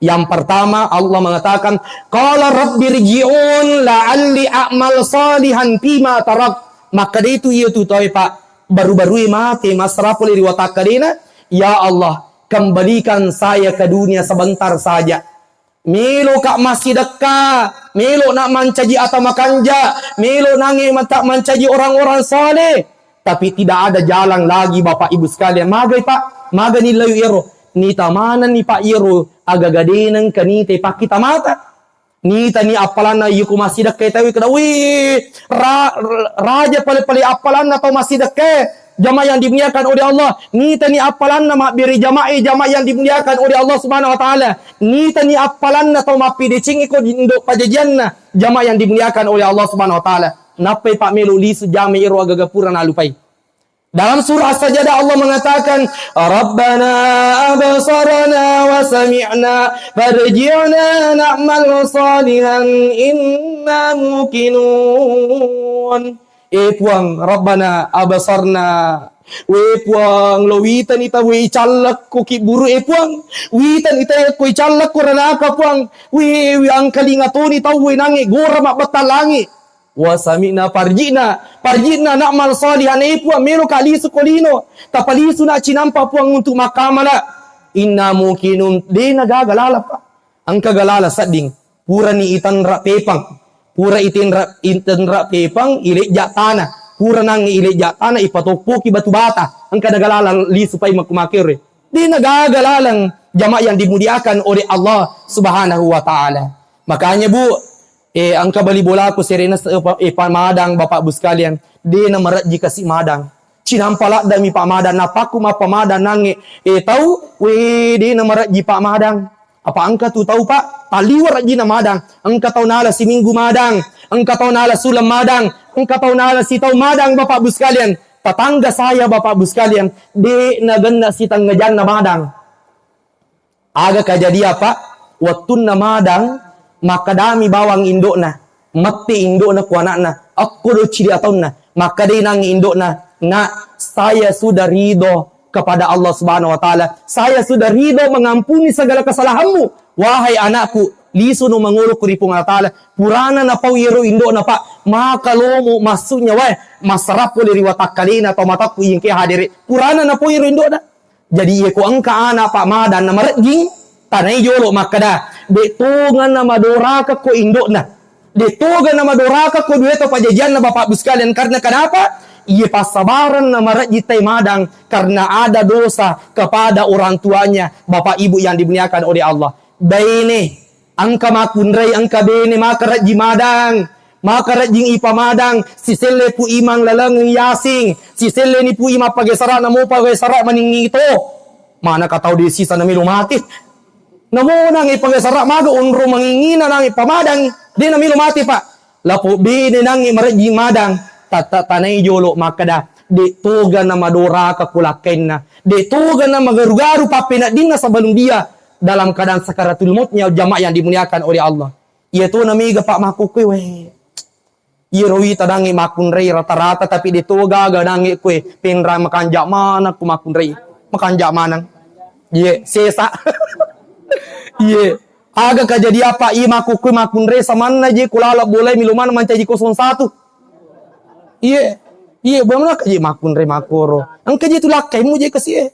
Yang pertama, Allah mengatakan, "Qala rabbi rji'un la'alli a'mal salihan fima tarak." Makkeda itu iya tu tau e, Pak, baru-barue mate, massarapole ri watakkalena, "Ya Allah, kembalikan saya ke dunia sebentar saja." Meloka massidekka, melo na mancaji ata makanja, melo nangnge mata mancaji orang-orang saleh. Tapi tidak ada jalan lagi, Bapak Ibu sekalian. Magai, Pak? Magani layu ero? Nita manenni, Pak, ero agaga deneng kanita pakkita mata. Nitani appalanna yuku massidekka tawi kada, wih, ra-, raja pale-pale appalanna tau massidekka. Jamaah yang dimuliakan oleh Allah, nitani appalanna mabbere jamaah, jamaah yang dimuliakan oleh Allah Subhanahu wa Ta'ala. Nitani appalanna tau mappedeceng iko indo pajajianna, jamaah yang dimuliakan oleh Allah Subhanahu wa Ta'ala. Nappai, Pak, melo lisu jamaah iro agaga pura nalupai. Dalam surah As-Sajdah Allah mengatakan, "Rabbana absarna wa sami'na farji'na na'mal salihan inna muqinun." Eh Puang, Rabbana absarna. We Puang, lo witani tau we icallakko ki buru, eh Puang. Witani tau ko icallakko ranaka, Puang. We, we angkalinga toni tau we nangnge gora mabbattang langi. Wa sami'na farji'na, farji'na na'mal salihan, eh Puang, melo ka lisu ko lino. Tapalisu na cinampa, Puang, untuk makkamala. Inna muqinun, de na gaga laleng, Pak. Engka galala sedding, purani itenra pepang, pura itenra, itenra pepang, ilejja tana, pura nangnge ilejja tana, ipatoppoki batu bata, engka na galala lisu pai makku makere. De na gaga laleng, jamaah yang dimuliakan oleh Allah Subhanahu wa Ta'ala. Makanya, Bu, eh, engka bali bolaku serena se-, eh, pa-, eh, pamadang, Bapak Ibu sekalian, de na marejji kasi madang. Cinampa laddami pamadang, napakku mappamadang nangnge, eh, tau, we, de na marejji pamadang. Apa engka tu tau, Pak, taliwa rejjina madang. Engka tau nala siminggu madang, engka tau nala suleng madang, engka tau nala sitaung madang, Bapak Ibu sekalian. Tetangga saya, Bapak Ibu sekalian, de na genna sitengnga janna madang. Aga kajadian, Pak? Wettunna madang, makkedami bawang indo'na, mette indo'na ku ana'na, akko do cidi ataunna, makkedai nangnge indo'na, "Nak, saya sudah ridho kepada Allah Subhanahu wa Ta'ala. Saya sudah ridho mengampuni segala kesalahanmu. Wahai anakku, lisuno mangolo ku ri Puang Allah Ta'ala." Purana napau iyaro indo'na, Pak, maka lomo massu'nya wae, massarappo ri watakkalena atau matakku iyengke hadere. Purana napau iyaro indo'na. Jadi, iya ko engka ana, Pak, madang na marejjing, tanai jolo makkeda, de' toga na madoraka ko indo'na. De' toga na madoraka ko dua to pajajianna, Bapak Ibu sekalian. Karena kenapa? Iya passabareng na marejjing tai madang karena ada dosa kepada orang tuanya, Bapak Ibu yang dimuliakan oleh Allah. Baine, engka makkunrai, engka bene, maka rejjing madang. Maka rejjing ipamadang, siselle pu imang laleng Yasin, siselle ni pu imang pagesara, namo pagesara maningi to. Mana ka tau de' sisa namelo mate. Namo nangi pagesara maga onro mangingina nangi pamadang, de' namelo mate, Pak. Lapo bene nangi marejjing madang, tatta tanai jolo makkeda, de' toga na madoraka ko lakkainna, de' toga na magaru-garu pappeneddinna sebelum dia dalam keadaan sakaratul mautnya, jamaah yang dimuliakan oleh Allah. Iya to na mega, Pak, makkukkue, weh. Iyaro wita nangnge makkunrai rata-rata, tapi de' to gaga nangnge kue penra makanja' maneng ku makkunrai. Makanja' maneng. Iye, sesa. Iye. Aga kajadian, Pak, iya makkukkue makkunrai samanna je ku laleng bolai melo maneng mancaji kosong satu. Iye. Iye, bamna kaji makkunrai makkoro. Engka je tu lakkaimmu je kasi e.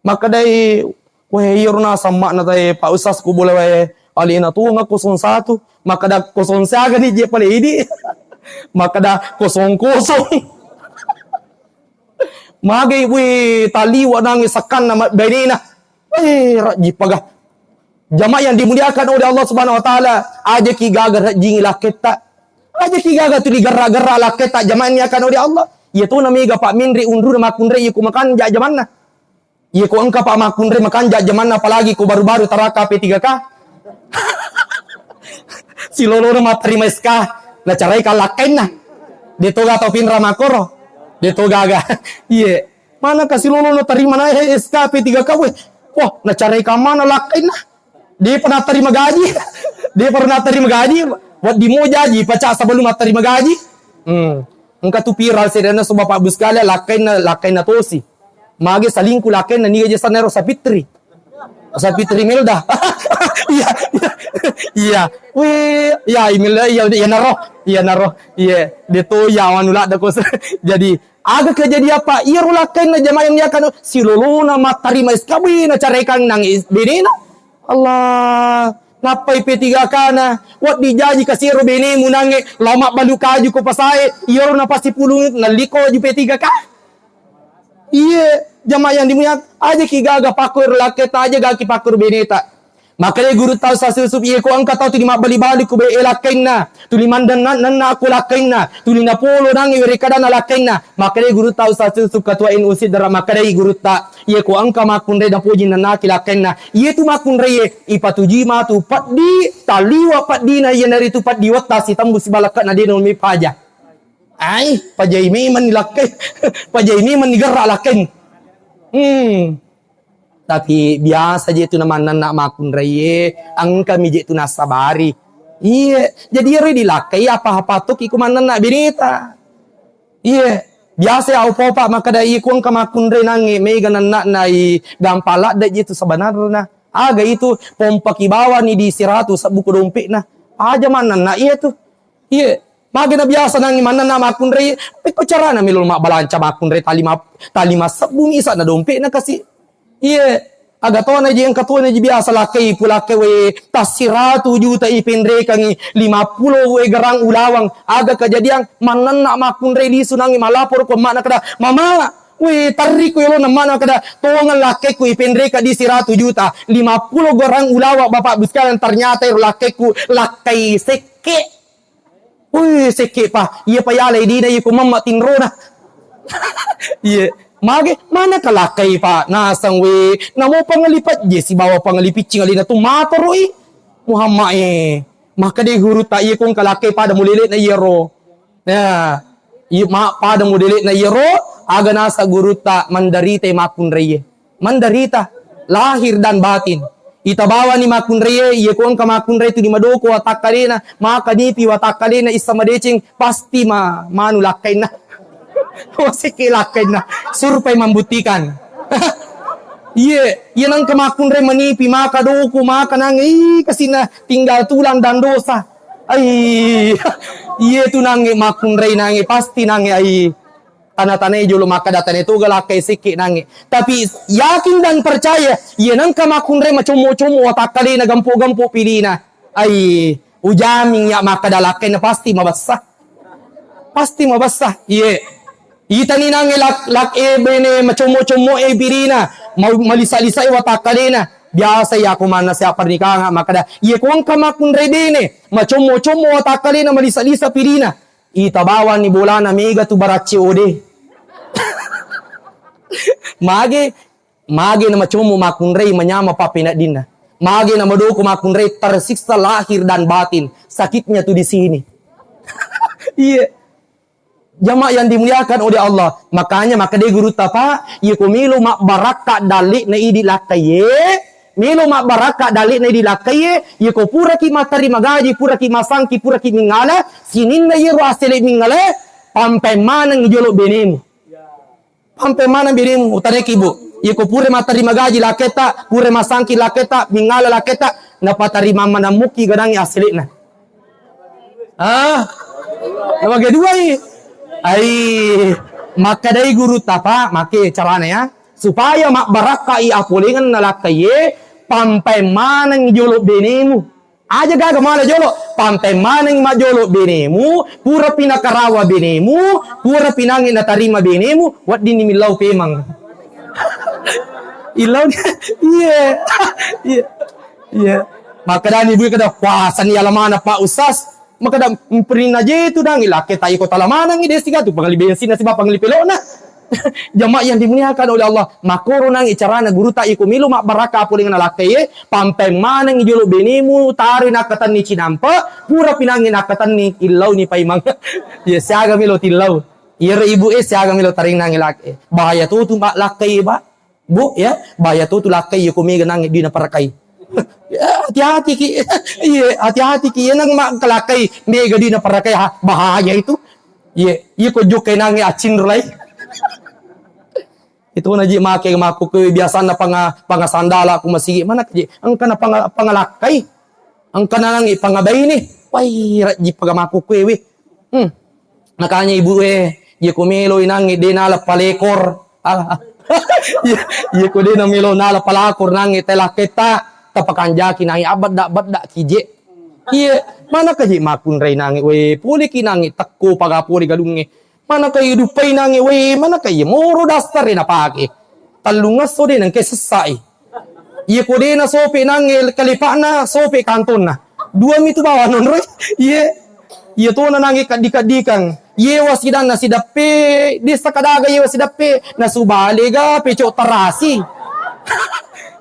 Makkedai, "Weh, iyaro naseng ma'na tae, Pak Ustaz, ku bola wae alena tuang kosong satu." Makkeda, "Kosong siaga ni je pale idi?" Makkeda, "Kosong-kosong." Magai, weh, taliwa nangi sakkanna ma-, bainena. Weh, rajji paga. Jamaah yang dimuliakan oleh Allah Subhanahu wa Ta'ala, aja ki gaga rajjingi lakketta. Aja ki gaga tuli gerra-gerra lakketta, jamaah yang dimuliakan oleh Allah. Iya to na mega, Pak, menre unruna makkunrai ku makanja' jamanna. Iya ko engka, Pak, makkunrai makanja' jamanna, apalagi ko baru-baru taraka P tiga K. Silolona mattarima S K, nacarai ka lakkainna. De' to ga tau pinra makkoro. De to gaga. Iye. Mana kasi lolo na tarima na S K P tiga K we. Wah, na carai kamana lakkainna. De pa na tarima gaji. De pa na tarima gaji. Waddi mo jaji paca sebelum tarima gaji. Hmm. Engka tu viral sedana so Bapak Ibu sekalian lakkainna, lakkainna tosi. Mage salingku lakkainna niga je sanero Sapitri. Sapitri Melda. Iya, iya. Iya. Wih, iya, Imelda, iya, iya naro. Iya naro. Iya, de to ya anu ladda ko. Jadi, aga kejadian apa? Iya ro lakkainna jamaah yang diakan silolona mattarima S K B na carekang nang is-, benena. Allah, nappai P tiga K na, waddi jaji kasiro benemu nange, lao mabbalu kaju ko pasae, iyaro napasipulung nalliko ju P tiga K. Iye, jamaah yang dimuliakan, aja ki gaga pakko ro lakketa, aja gaki pakko ro beneta. Makanya guru tau sasusup, iye ko engka tau tuli mabbali-bali ku be lakkainna, tuli mandanna nanna aku lakkainna, tuli napolo nange were kadana lakkainna. Makanya guru tau sasusup ketua N U C dara makadai guru ta, iye ko engka makkunrai napoji nannaki lakkainna. Iye tu makkunrai ye, ipatuji matu peddi, taliwa peddina iye naritu peddi wetta sitembu sibalakka na deno mi paja. Ai, pajai memang ni lakkai. Pajai memang ni gerra lakkai. Hmm. Tapi biasa je tu namannanna makkunraie, engka mi je tu nasabari. Iye, jadi ero dilakkai apa-apa tu ki kumannanna beneta. Iye, biasa ya opa-opa makkeda iye ku engka makkunrai nange mega nannakna i gampang ladde je tu sebenarna. Aga itu pompa ki bawani di siratu sebbu ku dompetna. Aja mannanna iye tu. Iye, mage na biasa nangi mannanna makkunrai, pekko carana melo mabbalanca makkunrai tali ma-, tali massebbu misa na dompetna kasi. Iye, aga tona je engka tona je biasa lakkai pulakkai we tassiratu juta ipenrekangi lima pulo we garang ulawang. Aga kejadian mannanna makkunrai lisu nangi malapor ko emmakna kada, "Mama, we tarri ko yolo," na emmakna kada, "Tongeng lakkaiku ipenreka di siratu juta, lima pulo garang ulawang Bapak Ibu sekalian, ternyata ero lakkaiku lakkai sekke." Ui, sekke pa, iya pa yalai dina iya ko mamma tinrona. Iye, mage, mana kalakkai pa, nasang we, namo pangalipat je sibawa pangali piccing alina tu matoroi. Muhammad e, maka de guru ta iya ko kalakkai pada mulele na iyaro. Nah, iya ma pada mulele na iyaro, aga nasa guru ta mandarita makkunrai. Mandarita, lahir dan batin. Itabawani makkunraie, iye ko engka makkunrai tu di madoko watakkalena, maka nipi watakkalena issa madeceng, pasti ma-, manu lakkainna. Wasiki lakkainna. Survei membuktikan. Iye, iye nangka makkunrai manipi, maka doko, maka nange, ih, kasina tinggal tulang dan dosa. Ai, iye tu nange makkunrai nange, pasti nange, ai. Tana-tanai jolo makkeda tane toga lakkai sekke nange. Tapi yakin dan percaya, iya nengka makkunrai macommo-commo watakkalena, gempo-gempo pilina. Ai, ujamin ya makkeda lakkaina pasti mabessa. Pasti mabessa. Iye. Itani nange lak-, lak-, e bene macommo-commo e pilina. Mau malisa-lisai watakkalena. Biasa ya ko manna sia pernikahan makkeda, iye ko engka makkunrai bene, macommo-commo watakkalena, malisa-lisa pilina. Itabawani bolana mega tu baracce ode. Mage, mage na macommo makkunrai manyama pappeneddinna. Mage na madoko makkunrai tersiksa lahir dan batin. Sakitnya tu di sini. Iya. Jamaah yang dimuliakan oleh Allah. Makanya, maka dé gurutta, Pak, iya ko melo mabbarakka dalle'na idi lakkaiye, melo mabbarakka dalle'na idi lakkaiye, iya ko puraki mattarima gaji, puraki masangki, puraki mingngala, sininna iyaro assele mingngala, pampaeng maneng jolo benemu. Pampaeng maneng benemu, utaneki, Bu. Iya ko pura mattarima gaji lakketta, pura masangki lakketta, mingngala lakketta, napatarima maneng muki ganangi assele'na. Ah, nabage duai. Ai, makkadai gurutta, Pak, make carana ya. Supaya mabbarakkai apolengenna lakkaiye, pampaeng maneng jolo benemu. Aja gaga mala jolo, pampaeng maneng majolo benemu, pura pinakarawa benemu, pura pinangi natarima benemu, weddinni millau pemang. Illau, iya, iya, iya. Makkadani bu kada kuasani alamana Pak Ustaz. Makkada, "Mperinna je tu nangi lakke tai ko talamanangi desi gatu pangali bensinna siba pangali pelona." Jamaah yang dimuliakan oleh Allah, makkoro nangi carana gurutta iko melo mabbarakka polengenna lakkaiye, pampaeng manengi jolo benemu, taro nakkatenni cinampe, pura pinangi nakkatenni illauni paimeng. Iya, siaga melo tillau. Iyaro ibu e siaga melo taring nangnge lak-, eh, bahaya to tu ma-, lakkai, Pak. Bu, ya, bahaya to tu lakkai, iya ko mega nangnge dina parakai. Ya, hati-hati ki. Iya, hati-hati ki. Iya nang ma-, kalakkai mega dina parakai, ha, bahaya itu. Iya, iya ko jokkai nangnge acinro lai. Itu na ji make makkukkue biasanna panga-, pangasandala ku masigi. Mana kaji? Engka na panga-, pangalakkai. Engka nangnge pangabaine. Wai, rajji paga makkukkue we. Hmm. Makanya ibu e, iya ko melo nangnge de nala palekor. Ah, iya, iya ko de na melo nala palakor nangnge telakketta, tapakanjaki nangnge abedda-bedda kije. Iya, mana kaji makkunrai nangnge we, pole ki nangnge tekko paga pole galungnge. Mana kaji duppai nangnge we, mana kaji moro daster e napake. Tellungesso de nengke sessai. Iya ko de na sope nangnge kalipa'na, sope kantonna. Dua mi tu bawang nonroi. Iya. Iya tona nangnge kaddi-kaddikang. Yewa sidanna sideppe, dessa kadaga yewa sideppe, nasu balega pecok terasi.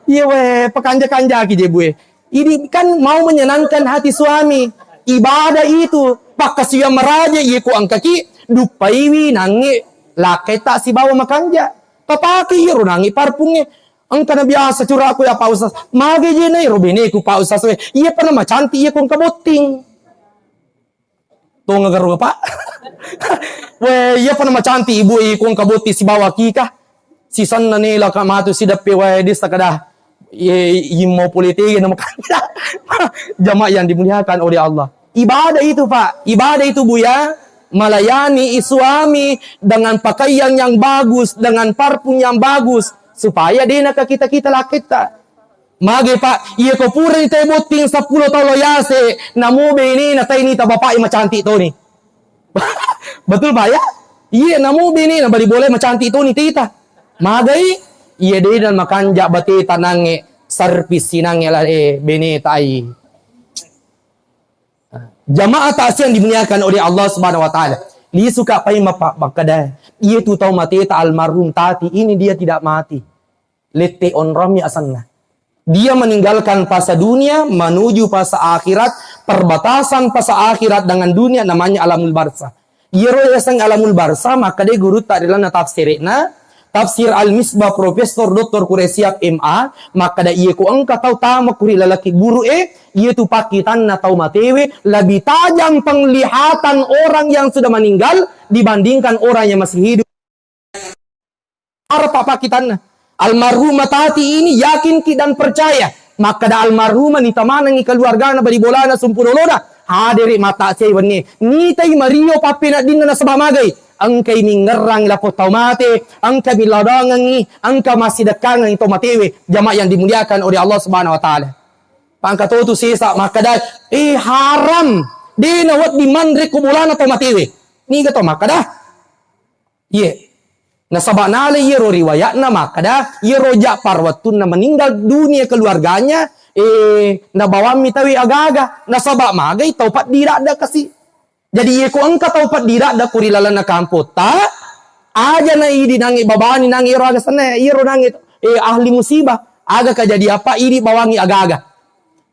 Iya we, pakanja-kanjaki je bue. Ini kan mau menyenangkan hati suami. Ibadah itu, pakkasiwiang maraja, iya ko engkaki, duppaiwi nangnge lakketta sibawa makanja. Tapake iyaro nangnge parpungnge. Engka na biasa curako ya Pak Ustaz. Mage je na iro beneku Pak Ustaz we. Iya pernah macantik iya ko engka botting. Tonga garo Pak. We, iya pernah macantik ibu i ko engka botting sibawa kika. Sisanna nela ka matu sideppe we dessa kada. Ye, immo pole tege na makanja. Jamaah yang dimuliakan oleh Allah. Ibadah itu, Pak. Ibadah itu, Buya. Melayani suami dengan pakaian yang bagus, dengan parfum yang bagus, supaya de naka kita-kita lakketta. Mage, Pak, iya ko purani tai botting seppulo taung lo yase, namo benena tai nita bapak macantik toni. Betul, Pak, ya? Iya, namo benena bali bola macantik toni tita. Magai, iya de na makanja bateta nangnge servis sinangnge la, eh, beneta ai. Jamaah takziah yang dimuliakan oleh Allah Subhanahu wa Ta'ala. Lisuka pai mapa-, makkeda, iya tu tau mateta almarhum Tati ini dia tidak mati. Lette onrami asanna. Dia meninggalkan fasa dunia menuju fasa akhirat, perbatasan fasa akhirat dengan dunia namanya alamul barzah. Iyaro yaseng alamul barzah, makkeda gurutta ri lalenna tafsire'na, Tafsir Al-Misbah Profesor Doktor Quraisyab M A, makkeda, iya ko engka tau tama ku ri laleng kuburu e, iya tu pakkitanna tau matewe lebih tajam penglihatan orang yang sudah meninggal dibandingkan orang yang masih hidup. Arapa pakkitanna. Almarhumah Tati ini yakin ki dan percaya. Makkeda almarhumah nita manengi keluargana bali bolana sumpu dolona. Hadere mata sei wenni. Nitai mario pappeneddinna nasaba magai. Engkai mingerrang lapong tau mate, engka miladangengi, engka massidekkangengi tau matewe. Jamaah yang dimuliakan oleh Allah Subhanahu wa Ta'ala. Pangka totu sesa makkeda, eh, haram. De nawedding manre ko bolana tau matewe. Niga tau makkeda? Iye. Nasaba nala iyaro riwayatna makkeda, iyaro Ja'far wettunna meninggal dunia keluarganya, eh, nabawammi tawi aga-aga. Nasaba magai tau peddi ladde kasi. Jadi, iye ko engka tau peddi ladde ko ri lalenna kampotta, aja na idi nangnge babani nangnge iyaro aga senna, iyaro nangnge, eh, ahli musibah. Aga kajadian apa idi bawangi aga-aga.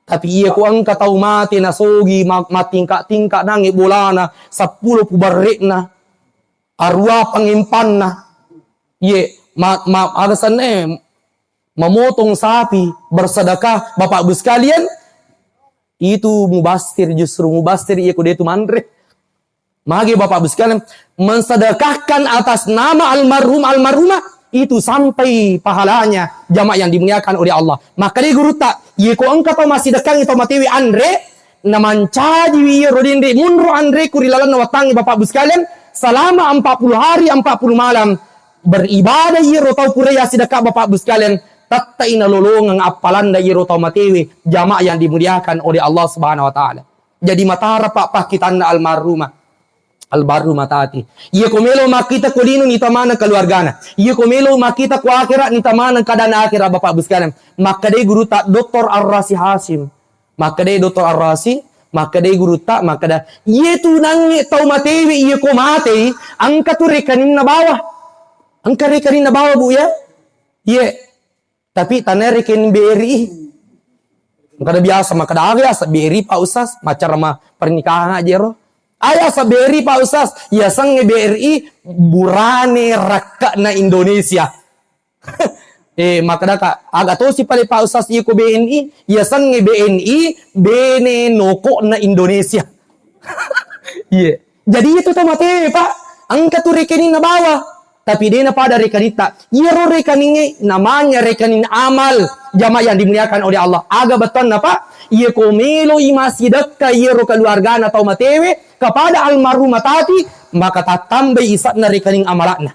Tapi iye ko engka tau mate nasogi ma-, matingka-tingka nangnge bolana, seppulo pubarre'na. Arua pangimpanna. Ye, ma-, ma-, aga senna, eh, memotong sapi, bersedekah, Bapak Ibu sekalian, itu mubasir, justru mubasir, iya ko de tu manre. Magi Bapak Ibu sekalian, mensedekahkan atas nama almarhum, almarhumah, itu sampai pahalanya, jamaah yang dimuliakan oleh Allah. Maka di gurutta, ye ko engka tau massidekkangi tau matewe anre, namancajiwi iyaro denre munro anre ku ri lalenna wattangnge Bapak Ibu sekalian, selama empat puluh hari, empat puluh malam, beribadah iyaro tau pura yassidekka Bapak Ibu sekalian, tettai nalolongeng appalanna iyaro tau matewe, jamaah yang dimuliakan oleh Allah Subhanahu wa Ta'ala. Jadi matara pa-, pakkitanna almarhumah. Almarhumah Tati. Iya ko melo makkita ko lino nita maneng keluargana. Iya ko melo makkita ko akhirat nita maneng keadaan akhirat Bapak Ibu sekalian. Makkedai gurutta Doktor Ar-Rasi Hasim. Makkedai Doktor Ar-Rasi, makkedai gurutta, makkeda, iya tu nangnge tau matewe iya ko matei, engka tu rekeninna bawah. Engka rekeninna bawah, Bu, ya? Iya. Tapi tanai rekening B R I. Engka biasa makkeda, aga ya, B R I, Pak Ustaz, maccara ma pernikahan aja ro. Aya sa B R I, Pak Ustaz, yasengnge B R I burane rakke'na Indonesia. Eh, makkadaka, aga tosi pale Pak Ustaz iko B N I, yasengnge B N I, bene noko'na Indonesia. Iya. Jadi itu tau matewe, Pak. Engka tu rekening nabawa. Tapi de napada rekanitta. Iyaro rekaningnge namanya rekening amal. Jamaah yang dimuliakan oleh Allah. Aga bettuanna, Pak? Iya ko meloi massidekka iyaro keluargana tau matewe kepada almarhum matati, maka tattambai isa'na rekening amalakna.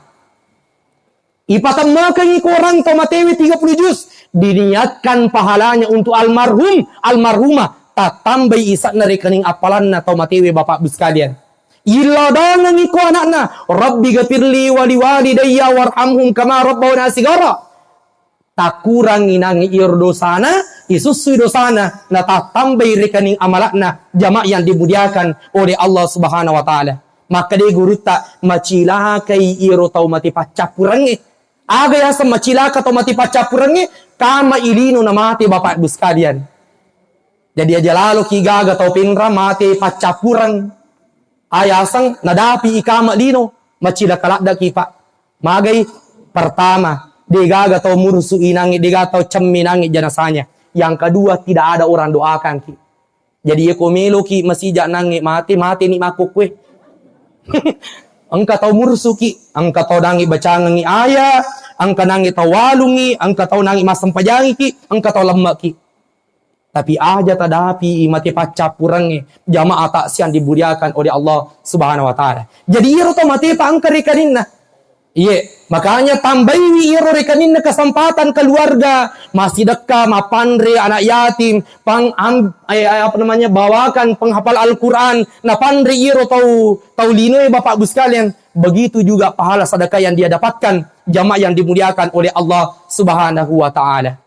Ipatemmekeng iko orang tau matewe tiga puluh juz, diniatkan pahalanya untuk almarhum, almarhumah, tattambai isa'na rekening appalanna tau matewe, Bapak Ibu sekalian. Illadangeng iko anakna, "Rabbi ghafirli wa liwalidayya warhamhum kama rabbawna sigara." Takurangi nangi iyaro dosana, isussui dosana, natattambai rekening amalakna, jamaah yang dimuliakan oleh Allah Subhanahu wa Ta'ala. Makkeda gurutta, macilakai iyaro tau mate paccappurengnge. Aga yaseng macilaka tau mate paccappurengnge? Kama ilino namate, Bapak Ibu sekalian. Jadi aja laloki gaga tau penrang mate paccappureng. Ayaseng nadapi ikama lino, macilaka laddaki, Pak. Magai? Pertama, degaga tau murusu inangi, degaga tau cemmi nangi jenazahnya. Yang kedua, tidak ada orang doakan ki. Jadi, iya ko meloki masija nange mate, mate ni makkukue. Engka tau mursuki, engka tau nangi bacangengi aya, engka nangi tau walungi, engka tau nangi massempajangiki, engka tau lemmeki. Tapi aja tadapi mate paccappurengnge, jamaah tak siang dimuliakan oleh Allah Subhanahu wa Ta'ala. Jadi, iyaro tau mate pa engka rekaninna. Iye, makanya tambaiwi iyaro rekeninna kesempatan keluarga, massidekka, mappanre anak yatim, pang-, am-, eh, eh, apa namanya, bawakan penghafal Al-Quran, napanre iyaro tau, tau linoe, Bapak Ibu sekalian. Begitu juga pahala sedekah yang dia dapatkan, jamaah yang dimuliakan oleh Allah Subhanahu wa Ta'ala.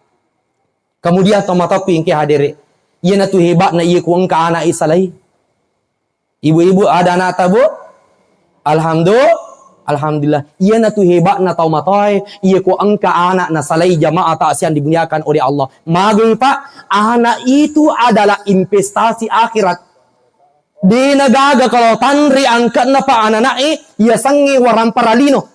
Kemudian, tau matoakku engke hadere, iyanatu hebatna iya ku engka anak isalai. Ibu-ibu, ada anakta, Bu? Alhamdulillah. Alhamdulillah. Iyanatu hebatna tau matoae, iya ko engka anak nasalai, jamaah tak siang dimuliakan oleh Allah. Magai, Pak, anak itu adalah investasi akhirat. Dena gaga kalau tanre angkatna, Pak, anak-anak e, iya sange warang paralino.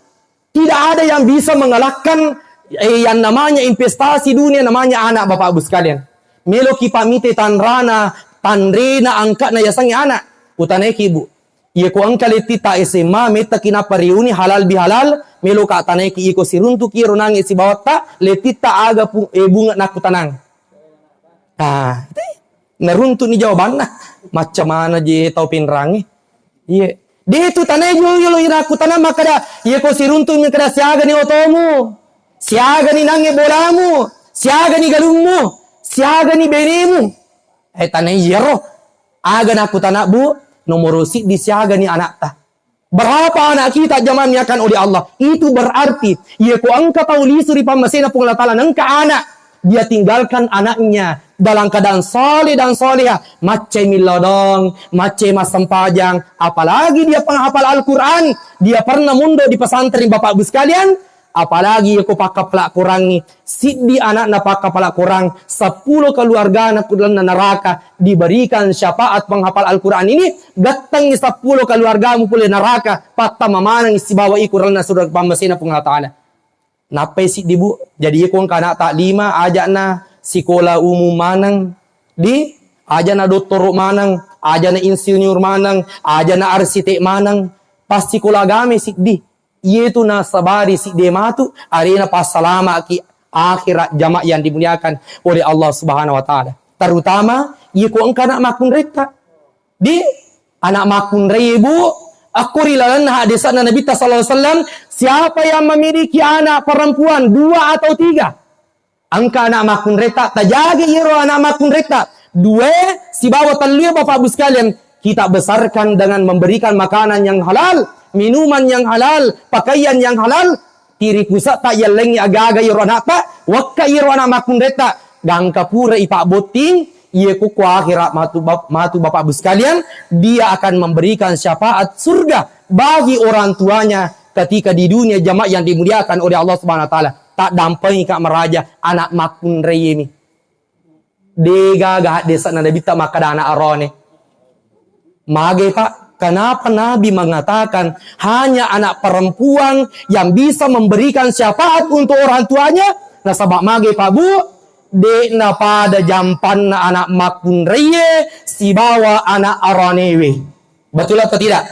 Tidak ada yang bisa mengalahkan, eh, yang namanya investasi dunia, namanya anak, Bapak Ibu sekalian. Meloki pamite tanrana, tanrena angkatna yasengnge anak. Utanaiki, Bu. Iya ko engka lettitta S M A, mettaki nappa riuni halal bihalal, meloka tanaiki iko siruntuki ro nange sibawatta, lettitta aga pu-, eh, bunga nakkutanang. Ah, te, naruntu'ni jawabanna. Macca mana je tau penrangi. Iye. De tu tanae jolo-jolo ira kutana makkeda, iye ko siruntu'ni kada siagani otomu, siagani nange bolamu, siagani galummu, siagani benemu. Eh, tanae iyaro. Aga nakutana, Bu, nomoro siddi siagani anakta. Berapa anak kita jamaah yang dimuliakan oleh Allah? Itu berarti, iya ko engka tau lisu ri pammasena Puang Allah Ta'ala, nengka anak, dia tinggalkan anaknya dalam keadaan saleh dan salehah, maccai millau doang, maccai massempajang, apalagi dia penghafal Al-Quran, dia pernah mondok di pesantren, Bapak Ibu sekalian, apalagi iya ko pakkapala Korangngi, siddi anakna pakkapala Korang, seppulo keluargana ku lalenna neraka, diberikan syafaat penghafal Al-Quran ini, gettengngi seppulo keluargamu pole neraka, pattama manengngi sibawa iko lalenna surga pammasena Puang Allah Ta'ala. Nappai siddi, Bu, jadi iya ko engka anakta lima, aja'na sikola umum maneng, di, aja'na dottoro maneng, aja'na insinyur maneng, aja'na arsitek maneng, pas sikola agama siddi. Iyetu nasabari siddi matu, arena passalamaki akhirat, jamaah yang dimuliakan oleh Allah Subhanahu wa Ta'ala. Terutama, iya ko engka anak makkunretta. Di anak makkunrai, Bu, akko ri lalenna hadisna Nabitta sallallahu alaihi wasallam, siapa yang memiliki anak perempuan dua atau tiga, engka anak makkunretta, tajaga iyaro anak makkunretta. Dua sibawa tellue, Bapak Ibu sekalian, kita besarkan dengan memberikan makanan yang halal, minuman yang halal, pakaian yang halal, tiri pusa'ta yellengngi agaga iyaro anakta, wakka iyaro anak makkunretta, gangka pura ipabbotting, iye kukku akhirat matu bap-, matu Bapak Ibu sekalian, dia akan memberikan syafaat surga bagi orang tuanya ketika di dunia, jamaah yang dimuliakan oleh Allah Subhanahu wa Ta'ala. Taddampengika maraja anak makkunraiemi. Degaga haddese'na Nabitta makkada anak arone. Magai, Pak? Kenapa Nabi mengatakan hanya anak perempuan yang bisa memberikan syafaat untuk orang tuanya? Nasaba magai, Pak Bu, de'na pada jampanna anak makkunraie sibawa anak aranewe. Betul atau tidak?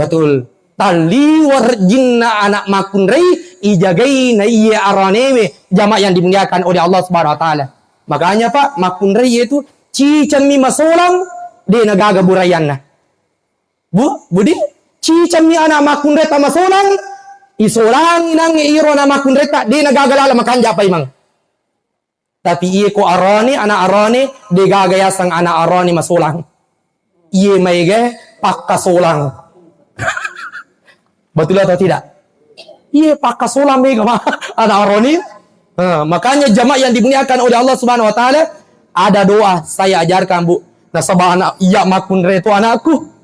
Betul. Talliwer jinna anak makkunrai, ijagai na iye aranewe, jamaah yang dimuliakan oleh Allah Subhanahu wa Ta'ala. Makanya, Pak, makkunrai itu cicemmi masolang, de' nagaga buraianna. Bu, Budi, cicemmi anak makkunraita masolang, isolangi nangnge iro anak makkunraita, de' nagaga lala makanja paimeng. Tapi iye ko arane, anak arane, de' gaga yaseng anak arane masolang. Iye maega pakkasolang. Betul atau tidak? Iye pakkasolang mega ma-, anak arane. Ha, makanya jamaah yang dimuliakan oleh Allah Subhanahu wa Ta'ala, ada doa saya ajarkan, Bu. Nasaba anak, iya makkunrai tu anakku.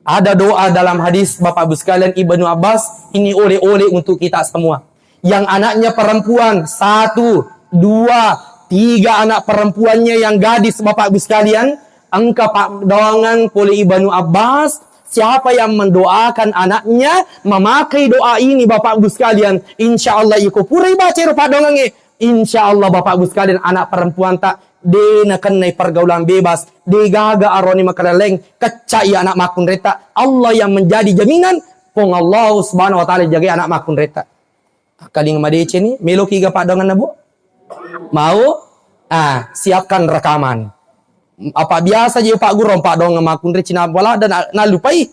Ada doa dalam hadis, Bapak Ibu sekalian, Ibnu Abbas, ini oleh-oleh untuk kita semua. Yang anaknya perempuan, satu, dua, tiga anak perempuannya yang gadis, Bapak Ibu sekalian, engka paddoangeng pole Ibnu Abbas, siapa yang mendoakan anaknya memakai doa ini, Bapak Ibu sekalian, insya Allah iko purai baca ero paddoangengnge, insya Allah, Bapak Ibu sekalian, anak perempuan tak de' nakennai pergaulan bebas, de' gaga aroni makaleleng, keccai anak makkunraita. Allah yang menjadi jaminan, Puang Allah Subhanahu wa Ta'ala jagai anak makkunraita. Akkaling madeceng ni, meloki ga paddoangenna, Bu? Mau? Ah, siapkan rekaman. Apa biasa je Pak Guru paddoangeng makkunrai cina baladda na-, nalupai.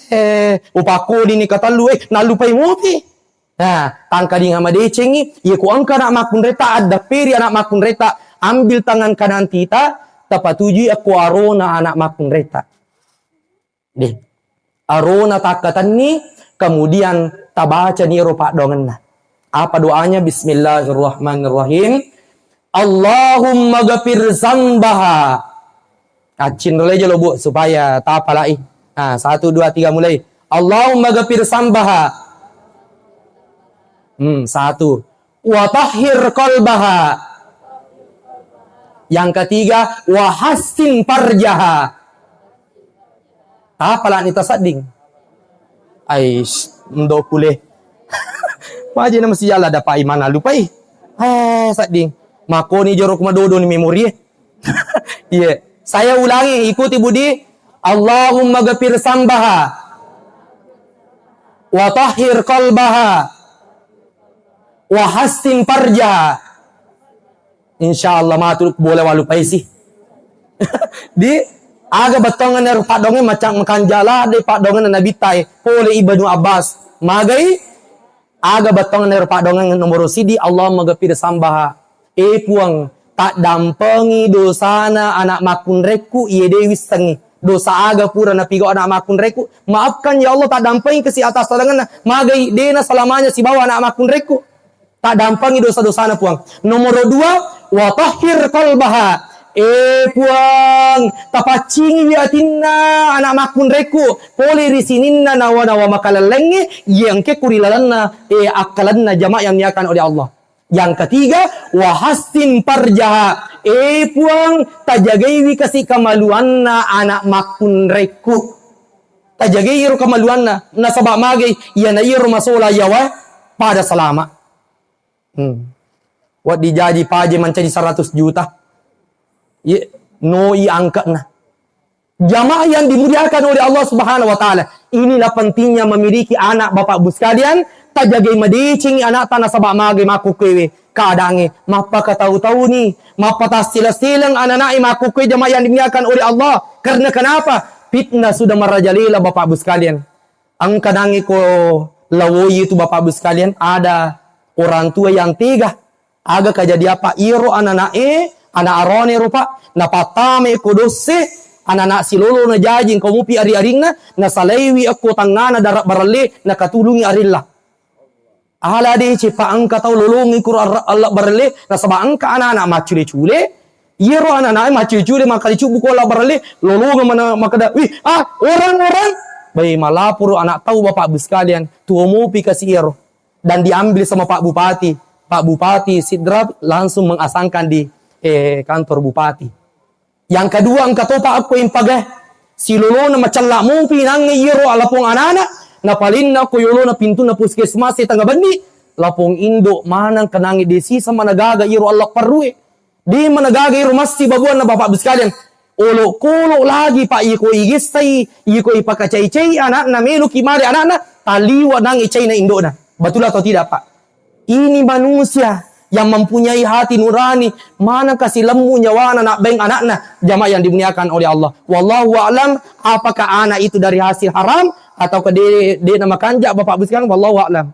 Eh, upakkoni ni katellu, eh, nalupai mupi. Nah, tangkalinga madecengi, iya ku engka anak makkunraita, addapperi anak makkunraita, ambil tangan kanan kita, tapatujui akko arona anak makkunraita. Deh. Arona takkatenni, kemudian tabacani ero paddoangenna. Apa doanya? Bismillahirrahmanirrahim. Allahumma ghafir zambaha. Accinrolai jolo, Bu, supaya tapalai. Ah, satu, dua, tiga, mulai. Allahumma ghafir zambaha. Hmm, satu. Wa tahhir qalbaha. Yang ketiga, wa hassin farjaha. Tapalani tasedding. Ais, ndo kule. Maje na masih jala dapat imana lupai. Eh, sedding. Makoni jorok madodo ni memori, eh. Iya. Saya ulangi, ikuti Budi. Allahumma ghafir zambaha. Wa tahhir qalbaha. Wa hassin farjaha. Insya Allah matu boleh walupai sih. Di aga bettongan ero paddoangengnge macam makanjala de paddoangenna Nabitta e pole Ibnu Abbas. Magai aga bettongan ero paddoangengnge nomoro sidi, Allahumma ghafir zambaha. Eh Puang, taddampengi dosana anak makkunrekku iye de wissengngi. Dosa aga pura napigau anak makkunrekku, maafkan ya Allah, taddampengi kasi atas salangenna. Magai dena selamanya sibawa anak makkunrekku. Taddampengi dosa-dosana, Puang. Nomoro dua, wa tahhir qalbaha. Eh, Puang, tapaccingiwi atinna anak makkunrekku. Pole ri sininna nawa-nawa makalellengnge, iya engke ku ri lalenna, eh, akkalenna jamaah yang dimuliakan oleh Allah. Yang ketiga, wa hassin farjaha. Eh, Puang, tajagaiwi kasi kamaluanna anak makkunrekku. Tajagai iyaro kamaluanna. Nasaba magai, iyana iyaro masola yawa pada salama. Hmm. Wedding jaji paje mancaji seratus juta. Ye, noi angka'na. Jamaah yang dimuliakan oleh Allah Subhanahu wa Ta'ala, inilah pentingnya memiliki anak, Bapak Ibu sekalian. Tajagai madecengi anakta nasaba magai makkukkuewe keadaangnge. Mappakatau-tauni, mappatassila-sileng anak-anaknya makkukkue, jamaah yang dimuliakan oleh Allah. Karena kenapa? Fitnah sudah merajalela, Bapak Ibu sekalian. Engka nangnge ko lawoi itu, Bapak Ibu sekalian, ada orang tua yang tega. Aga kajadian, Pak? Iyaro anak-anak e, anak arone ro, Pak, napattama ko dosse, anak-anak silolo najaji engka mupi ari-arinna, nasalaiwi akko tangngana dara baralle, nakatulungi arilla. Ala deceng, Pak, engka tau lolongi kuro arra-, alla baralle, nasaba engka anak-anak maccule-cule. Iyaro anak-anak maccule-cule, makkali cubbu ko alla baralle, lolongeng mana makkeda, "Wih, ah, orang, orang." Bai, malaporo anak tau, Bapak Ibu sekalian, tuo mopi kasi iyaro. Dan diambil sama Pak Bupati. Pak Bupati Sidrap langsung mengasangkan di, eh, kantor Bupati. Yang kedua, engka topa akko impaga. Silolona macella mopi nangnge iyaro lapong anana, napalenna ko yolona pintunna puskesmas e tengnga benni, lapong indo maneng kenangnge de sisa managaga iyaro alla perrue. De managaga iyaro massi babuanna, Bapak Ibu sekalian. Olokolo lagi, Pak, iko igessai, iko ipakacai-cai anakna, meloki male anakna, taliwa nangnge caina indona. Betul atau tidak, Pak? Ini manusia yang mempunyai hati nurani, maneng kasi lemmu nyawana nabbeng anakna, jamaah yang dimuliakan oleh Allah. Wallahu a'lam, apakah anak itu dari hasil haram atau ke de, de nama kanja, Bapak Ibu sekalian, wallahu a'lam.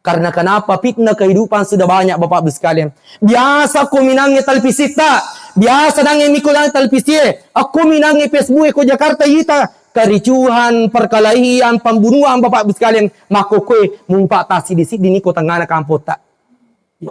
Karena kenapa? Fitnah kehidupan sudah banyak, Bapak Ibu sekalian. Biasa ko minangnge televisitta, biasa nangnge miko nangnge televisie, akko minangnge Facebook e ko Jakarta ita, kericuhan, perkelahian, pembunuhan, Bapak Ibu sekalian, makkokkoe mumpa tassiddi-siddi niko tengngana kampotta.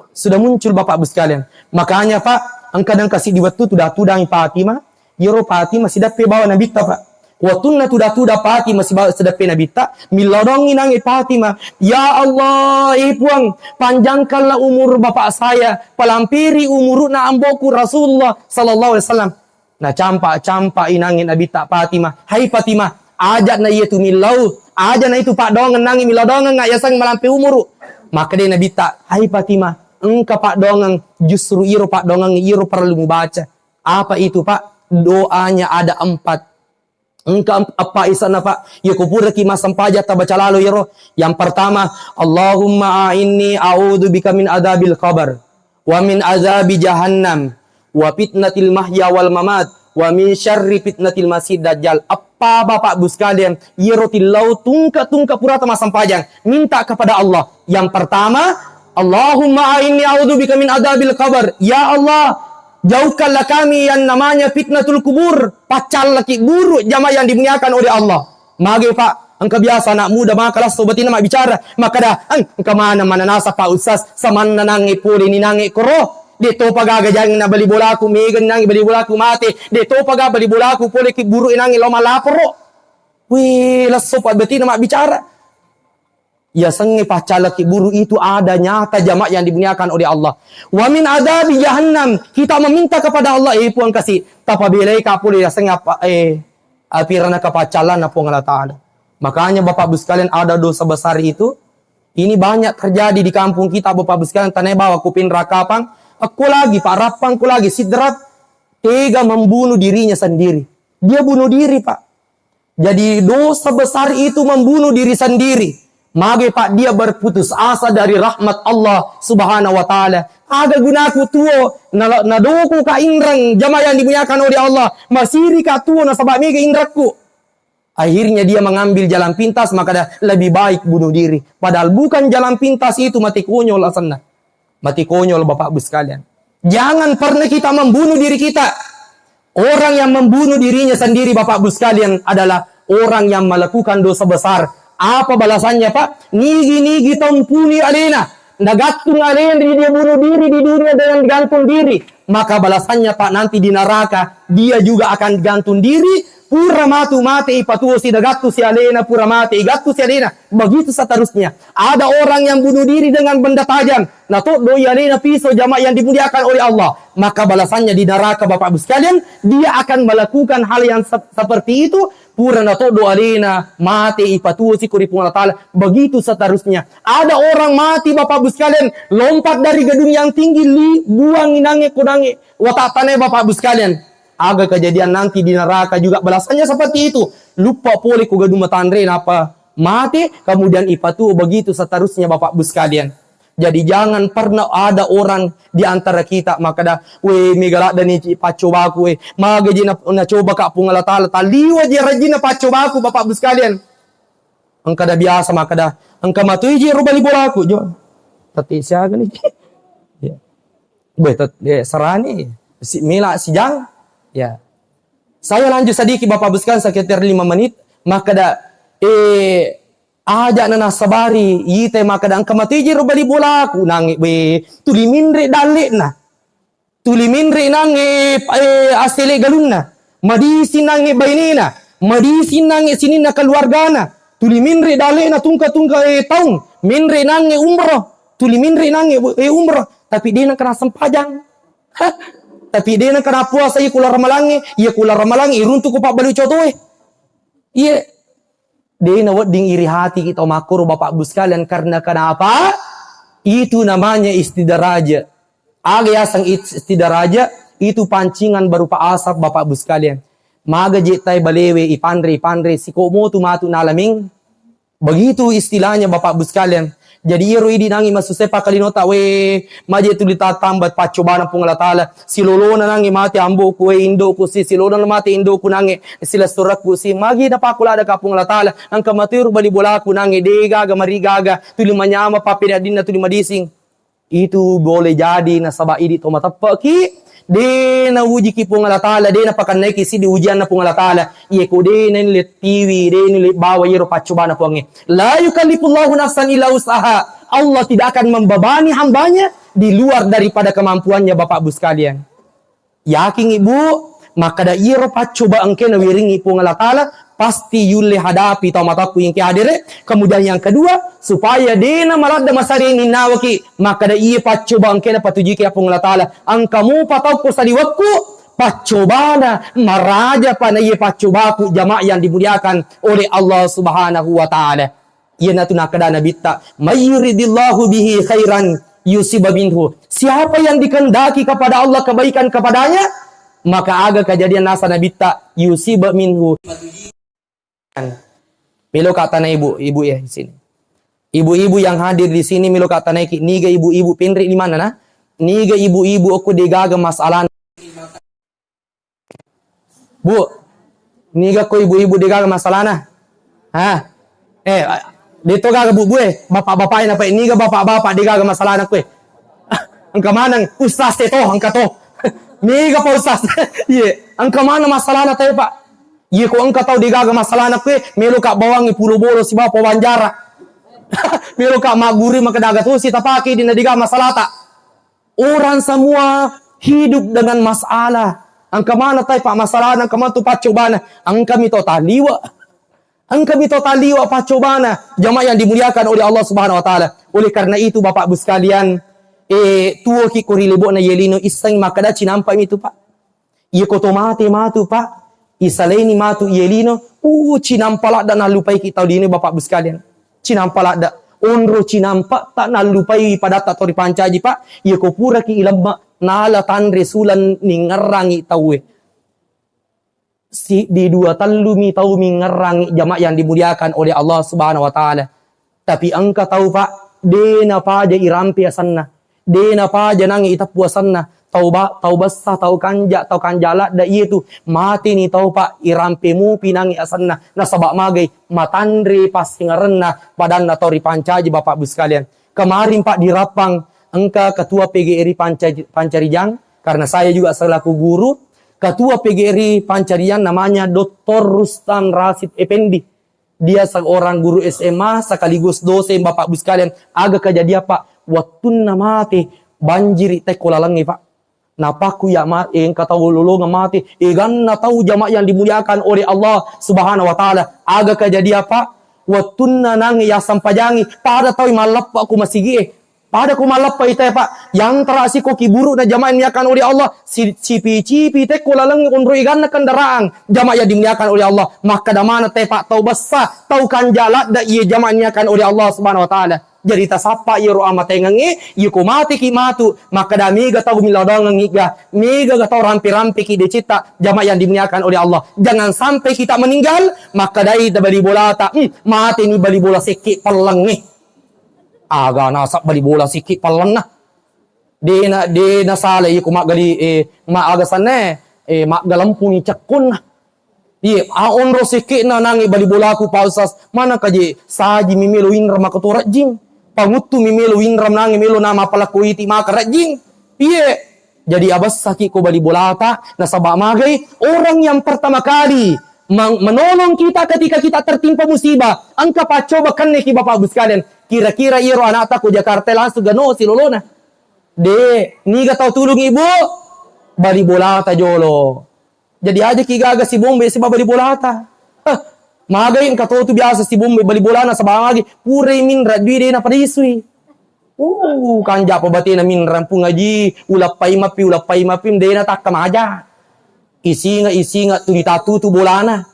Sudah muncul, Bapak Ibu sekalian. Makanya, Pak, engka dengka siddi wettu tuda-tudangi Fatimah, iyaro Fatimah sidappe bawa Nabitta, Pak. Wettunna tuda-tuda Fatimah sibawa sidappe Nabitta, millau dongi nangnge Fatimah, "Ya Allah, eh Puang, panjangkanlah umur bapak saya, palampiri umuruna amboku Rasulullah sallallahu alaihi wasallam." Nacampa-campa inangnge Nabitta Fatimah. "Hai Fatimah, aja na iya tu millau, aja na itu paddoangeng nangnge millau doangeng yaseng malampe umuru." Makkeda Nabitta, "Hai Fatimah, engka paddoangeng, justru iro paddoangeng iro perlu mubaca." Apa itu, Pak? Doanya ada empat. Engka emp-, eppa isanna, Pak. Iya ko puraki massempajang tabaca lalo iyaro. Yang pertama, "Allahumma a'inni a'udzu bika min adzabil qabr, wa min adzabi jahannam, wa fitnatil mahya wal mamat, wa min syarri fitnatil masih dajjal." Eppa, Bapak Ibu sekalian, iyaro tillau tungke-tungke purata massempajang, minta kepada Allah. Yang pertama, "Allahumma a'inni a'udzu bika min adzabil qabr." Ya Allah, jauhkanlah kami yang namanya fitnatul kubur. Paccallaki buru, jamaah yang dimuliakan oleh Allah. Mage, Pak, engka biasa anak muda maka lasso batinna mabbicara, makkeda, "Eng, engka maneng mananasa, Pak Ustaz, samanna nangnge pole ni nangnge koro. De topa gaga jangngi na bali bolaku, mega ni nangnge bali bolaku mate. De topa ga bali bolaku pole ki buru nangnge lao malaporo." Wih, lasso, Pak, batinna mabbicara. Yasengnge paccalaki buru itu ada nyata, jamaah yang dimuliakan oleh Allah. Wa min adzabi jahannam, kita meminta kepada Allah, "Eh Puang, kasi tapabelai ka pole yasengnge apa, eh, api ranaka paccallanna Puang Allah Ta'ala." Makanya Bapak Ibu sekalian, ada dosa besar itu, ini banyak terjadi di kampung kita, Bapak Ibu sekalian, tanai bawa kupin rakapang, aku lagi, Pak Rappang ku lagi, Sidrap, tega membunuh dirinya sendiri. Dia bunuh diri, Pak. Jadi, dosa besar itu membunuh diri sendiri. Mage, Pak, dia berputus asa dari rahmat Allah Subhanahu wa Ta'ala. Aga gunaku tuo, na-, nadoku ka inreng, jamaah yang dimuliakan oleh Allah. Masiri ka tuo, nasaba mega inrekku. Akhirnya dia mengambil jalan pintas, maka dah lebih baik bunuh diri. Padahal bukan jalan pintas itu, mati konyol asenna. Mati konyol, Bapak Ibu sekalian. Jangan pernah kita membunuh diri kita. Orang yang membunuh dirinya sendiri, Bapak Ibu sekalian, adalah orang yang melakukan dosa besar. Apa balasannya, Pak? Nigi-nigi tampuni alena. Nagattung alena, dia bunuh diri di dunia dengan gantung diri. Maka balasannya, Pak, nanti di neraka, dia juga akan gantung diri. Pura matu mate ipatuo si, nagattu si alena, pura mate igattu si alena. Begitu seterusnya. Ada orang yang bunuh diri dengan benda tajam. Natoddoi alena pisau, jamaah yang dimuliakan oleh Allah. Maka balasannya di neraka, Bapak Ibu sekalian, dia akan melakukan hal yang se-, seperti itu. Pura natoddo alena, mate ipatuo si ko ri Puang Allah Ta'ala. Begitu seterusnya. Ada orang mati, Bapak Ibu sekalian, lompat dari gedung yang tinggi, li, buang inangnge konangnge. Watak tanai, Bapak Ibu sekalian. Aga kejadian nanti di neraka juga balasannya seperti itu. Lupa pole ku gedung matanre, napa mate, kemudian ipatuo, begitu seterusnya, Bapak Ibu sekalian. Jadi, jangan pernah ada orang di antara kita makkeda, "We, mega ladda ni paccobaku, we. Maga ji na, nacoba ka Puang Allah Ta'ala, taliwa ji rajinna paccobaku," Bapak Ibu sekalian. Engka da biasa makkeda, "Engka matui ji ro bali bolaku, jo." Tette siaga ni. Ya. Be, tet-, eh, serani. Si, mela sijang. Ya. Saya lanjut sedikit, Bapak Ibu sekalian, sekitar lima menit. Makkeda, eh, aja na nasabari, ite makkeda, "Engka matui ji ro bali bolaku." Nangnge, be, tuli minre dallekna. Tuli menre nangnge, eh, assele galunna. Madisi nangnge bainena. Madisi nangnge sininna keluargana. Tuli menre dallekna tungka-tungka, eh, taung. Menre nangnge umroh. Tuli menre nangnge, eh, umroh. Tapi de nengka sempajang. Hah? Tapi de nengka puasa, iya kula ramalangnge, iya kula ramalangnge, iruntu ko pabbalu cotoe. Iye, de' nawedding iri hati kita makkoro, Bapak Ibu sekalian, karena kenapa? Itu namanya istidraja. Aga yaseng istidraja? Itu pancingan berupa asap, Bapak Ibu sekalian. Maga je' tai balewe, ipanre, ipanre, siko motu matu nalameng. Begitu istilahnya, Bapak Ibu sekalian. Jadi, iyaro idi nangi masussa pakkalinota, we, maje tuli tatamba paccobana Puang Allah Taala. Silolona nangi mate amboku, we, indoku si, silolona mate indoku nangi silessurekku si. Magi napakulada ka Puang Allah Taala. Engka matiru bali bolaku nangi, de' gaga marigaga, tuli manyama pappeneddinna tuli madising. Itu boleh jadi nasaba idi to mateppe'ki, de' naujiki Puang Allah Taala, de' napakennaiki siddi ujianna Puang Allah Taala. Iye ko de' nalettiwi, de' nalettiwi bawa iyaro paccobana Puangnge. La yukallifullahu nafsan illa wus'aha. Allah tidak akan membebani hambanya di luar daripada kemampuannya, Bapak Ibu sekalian. Yakin, Ibu, makkada iyaro paccoba engke nawiringi Puang Allah Taala, pasti yulle hadapi tau matakku engke hadere. Kemudian yang kedua, supaya de' namaladde masare ninnawaki, makkada iya paccoba engke napatujuki Puang Allah Taala. Engka mupa tau ko saliwekku, paccobana, maraja pa na iya paccobaku, jamaah yang dimuliakan oleh Allah Subhanahu wa Taala. Iyanatu nakkeda Nabitta, "May yuridillahu bihi khairan yusib minhu." Siapa yang dikehendaki kepada Allah kebaikan kepadanya, maka aga kejadian nasa Nabitta, yusib minhu. Melo ka tana ibu, ibu ya di sini. Ibu-ibu yang hadir di sini, melo ka tanaiki, niga ibu-ibu penre di mana, nah? Niga ibu-ibu aku degaga masalah. Bu, niga ko ibu-ibu degaga masalahna? Ha? Eh, a-, de to gaga bu, bu, eh. Bapak-bapak e napa, niga bapak-bapak degaga masalahna kue? Engka maneng ustaz te to, engka to. Niga pa ustaz? Iye, engka maneng masalahna te, Pak? Iye, ko engka tau degaga masalahna kue, melo ka bawangi pulo bolo sibawa pawanjara. Melo ka magguru maka daga to si tapake dina degaga masalahta. Orang semua hidup dengan masalah. Engka mana tai pa masalah, engka mana tu paccobana. Engka mi to taliwa. Engka mi to taliwa paccobana. Jamaah yang dimuliakan oleh Allah Subhanahu wa Taala. Oleh karena itu, Bapak Ibu sekalian, eh, tuo ki ko ri lebo'na yelino, isseng makkeda cinampa mi tu, Pak. Iya ko to mate matu, Pak. Isalaini matu iye lino, uh, cinampa ladda nallupaiki tau lino, Bapak Ibu sekalian. Cinampa ladda. Onro cinampa ta nallupai padatta to ripancaji, Pak. Iya ko puraki ilemma nala tanre sulan ningerrangi tauwe. Siddi dua tellumi tau mingerrangi, jamaah yang dimuliakan oleh Allah Subhanahu wa Taala. Tapi engka tau, Pak, de napaja irampe asenna, de napaja nangi iteppu asenna. Tau ba-, tau bessa, tau kanja, tau kanja ladda iyetu. Mateni tau, Pak, irampe mupi nangi asenna. Nasaba magai, matanre passingerenna padanna tau ripancaji, Bapak Ibu sekalian. Kemarin, Pak, di Rappang, engka ketua P G R I Panca-, Pancarijang, karena saya juga selaku guru, ketua P G R I Pancarijang namanya Doktor Rustam Rasid Effendi. Dia seorang guru S M A sekaligus dosen, Bapak Ibu sekalian. Aga kejadian, Pak? Wettunna mate banjiri tekko lalengnge, Pak. Napakku ya ma-, eh, engka tau lolongeng mate. Eh, ganna tau, jamaah yang dimuliakan oleh Allah Subhanahu wa Taala. Aga kejadian, Pak? Wettunna nange yasempajangi, pada tau malleppa ku masigi e. Pada ko malleppa ita, Pak, yang terasi ko kiburu na, jamaah yang dimuliakan oleh Allah, si-, cipi-cipi tekko laleng onroi ganna kendaraan, jamaah yang dimuliakan oleh Allah. Makkeda mana te, Pak, tau bessa, tau kanja ladda iye, jamaah yang dimuliakan oleh Allah Subhanahu wa Taala. Jadi tasappa iyaro amatengengnge, iye ko mateki matu, makkeda mega tau milodongengngi ga, mega ga tau rampe-rampeki decetta, jamaah yang dimuliakan oleh Allah. Jangan sampai kita meninggal, makkedai bali bolata, "Hmm, mateni bali bola sekke pellengnge." Aga nasaba bali bola sikki pallenna. De na, de na sala iko maggali, eh, ma aga sanna, eh, maggalempungi cekkunna. Iye, a onro sikki na nangi bali bolaku, Pak Ustaz. Mana kaje saji mi melo inreng maka to rajing. Panguttu mi melo inreng nangi melo nama palakko iti maka rajing. Iye. Jadi abessaki ko bali bolata, nasaba magai orang yang pertama kali meng-, menolong kita ketika kita tertimpa musibah. Engka paccoba kenneki Bapak Ibu sekalian. Kira-kira iyaro anakta ko Jakarta langsung gano silolona. De, niga tau tulung ibu? Bali bolata jolo. Jadi aja ki gaga si bombe si bali bolata. Hah, magai engka to tu biasa si bombe bali bolana sabangagi. Purai minra dui de na padisui. Uh, kanja pa batena minreng Pung Aji, ulappai mapi, ulappai mapi, de na takka maja. Isinga, isinga, tuli tatutu bolana.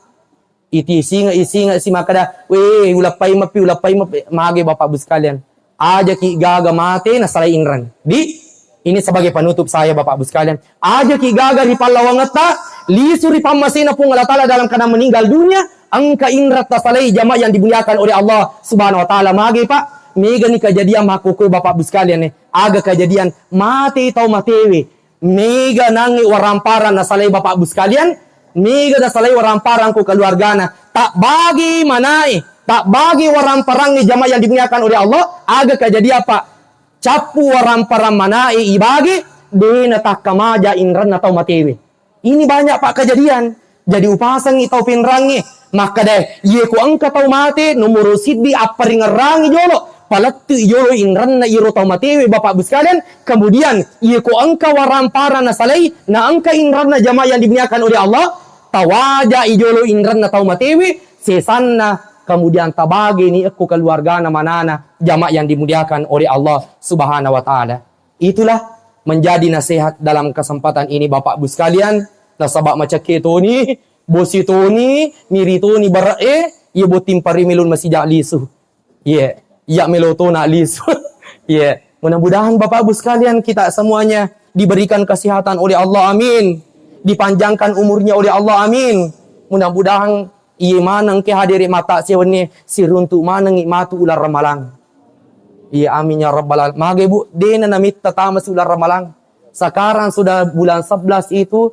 Iti singa, isinga si makkeda, "Weh, ulappai mapi, ulappai mapi." Mage Bapak Ibu sekalian. Ajaki gaga mate nasalai inreng. Di, ini sebagai penutup saya, Bapak Ibu sekalian. Ajaki gaga ri pallawangetta, lisu ri pammasena Puang Allah Taala dalam keadaan meninggal dunia, engka inreng tasalai, jamaah yang dimuliakan oleh Allah Subhanahu wa Taala. Mage, Pak, mega ni kejadian makkukue, Bapak Ibu sekalian, eh. Aga kejadian, mate tau matewe. Mega nangnge waramparang nasalai, Bapak Ibu sekalian, mega nasalai waramparang ko keluargana. Tabbagi manae, tabbagi waramparangnge, jamaah yang dimuliakan oleh Allah, aga kejadian, Pak? Cappu waramparang manae ibage, de natakkamaja inrenna tau matewe. Ini banyak, Pak, kejadian. Jadi upasengngi tau pinrangnge, makkeda, "Iye ko engka tau mate, nomoro siddi apparingerrangi jolo, palettui jolo inrenna iyero tau matewe, Bapak Ibu sekalian. Kemudian, iye ko engka waramparang nasalai, na engka inrenna, jamaah yang dimuliakan oleh Allah, tawajai jolo inrenna tau matewe, sesanna, kemudian tabageni ekko keluargana manana, jamaah yang dimuliakan oleh Allah Subhanahu wa Taala." Itulah menjadi nasihat dalam kesempatan ini, Bapak Ibu sekalian. Nasaba macakke toni, bosi toni, miri toni bare'e, iya botting pari melon masija lisu. Iya, iya melo tona lisu. Iya, mudah-mudahan Bapak Ibu sekalian, kita semuanya diberikan kesehatan oleh Allah, amin. Dipanjangkan umurnya oleh Allah, amin. Mudah-mudahan iye maneng ke hadere mata sewenni siruntu manengi matu ular ramalang. Iya, amin ya rabbal alamin. Mage, Bu, dena namitta tama si ular ramalang. Sekarang sudah bulan sebelas itu,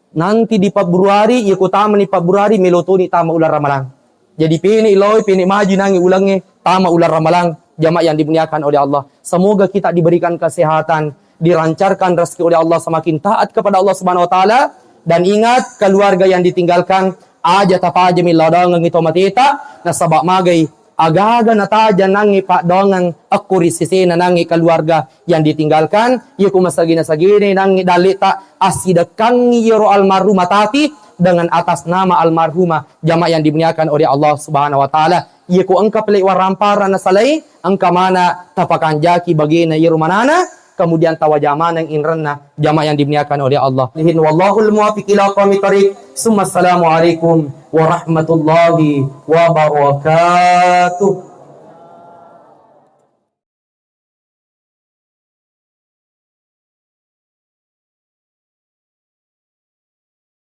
nanti di Februari, iya ko tama ni Februari, melo toni tama ular ramalang. Jadi pene loi, pene maju nangi ulangnge, tama ular ramalang, jamaah yang dimuliakan oleh Allah. Semoga kita diberikan kesehatan, dilancarkan rezeki oleh Allah, semakin taat kepada Allah Subhanahu wa Taala, dan ingat, keluarga yang ditinggalkan, aja tapajami lao dongengngi to mateta, nasaba magai, agaga nataja nangnge paddoangeng ekko ri sesena nangnge keluarga yang ditinggalkan, iya ko masagina-sagina nangnge dalleta assidekkangngi iyaro almarhumah tati dengan atas nama almarhumah, jamaah yang dimuliakan oleh Allah Subhanahu wa Taala. Iya ko engka pele waramparang nasalai, engka mana tapakanjaki bagena iyaro manana, kemudian tawaja maneng inrenna, jamaah yang dimuliakan oleh Allah. Wallahul muwaffiq ila aqwamit thariq. Summa assalamualaikum warahmatullahi wabarakatuh.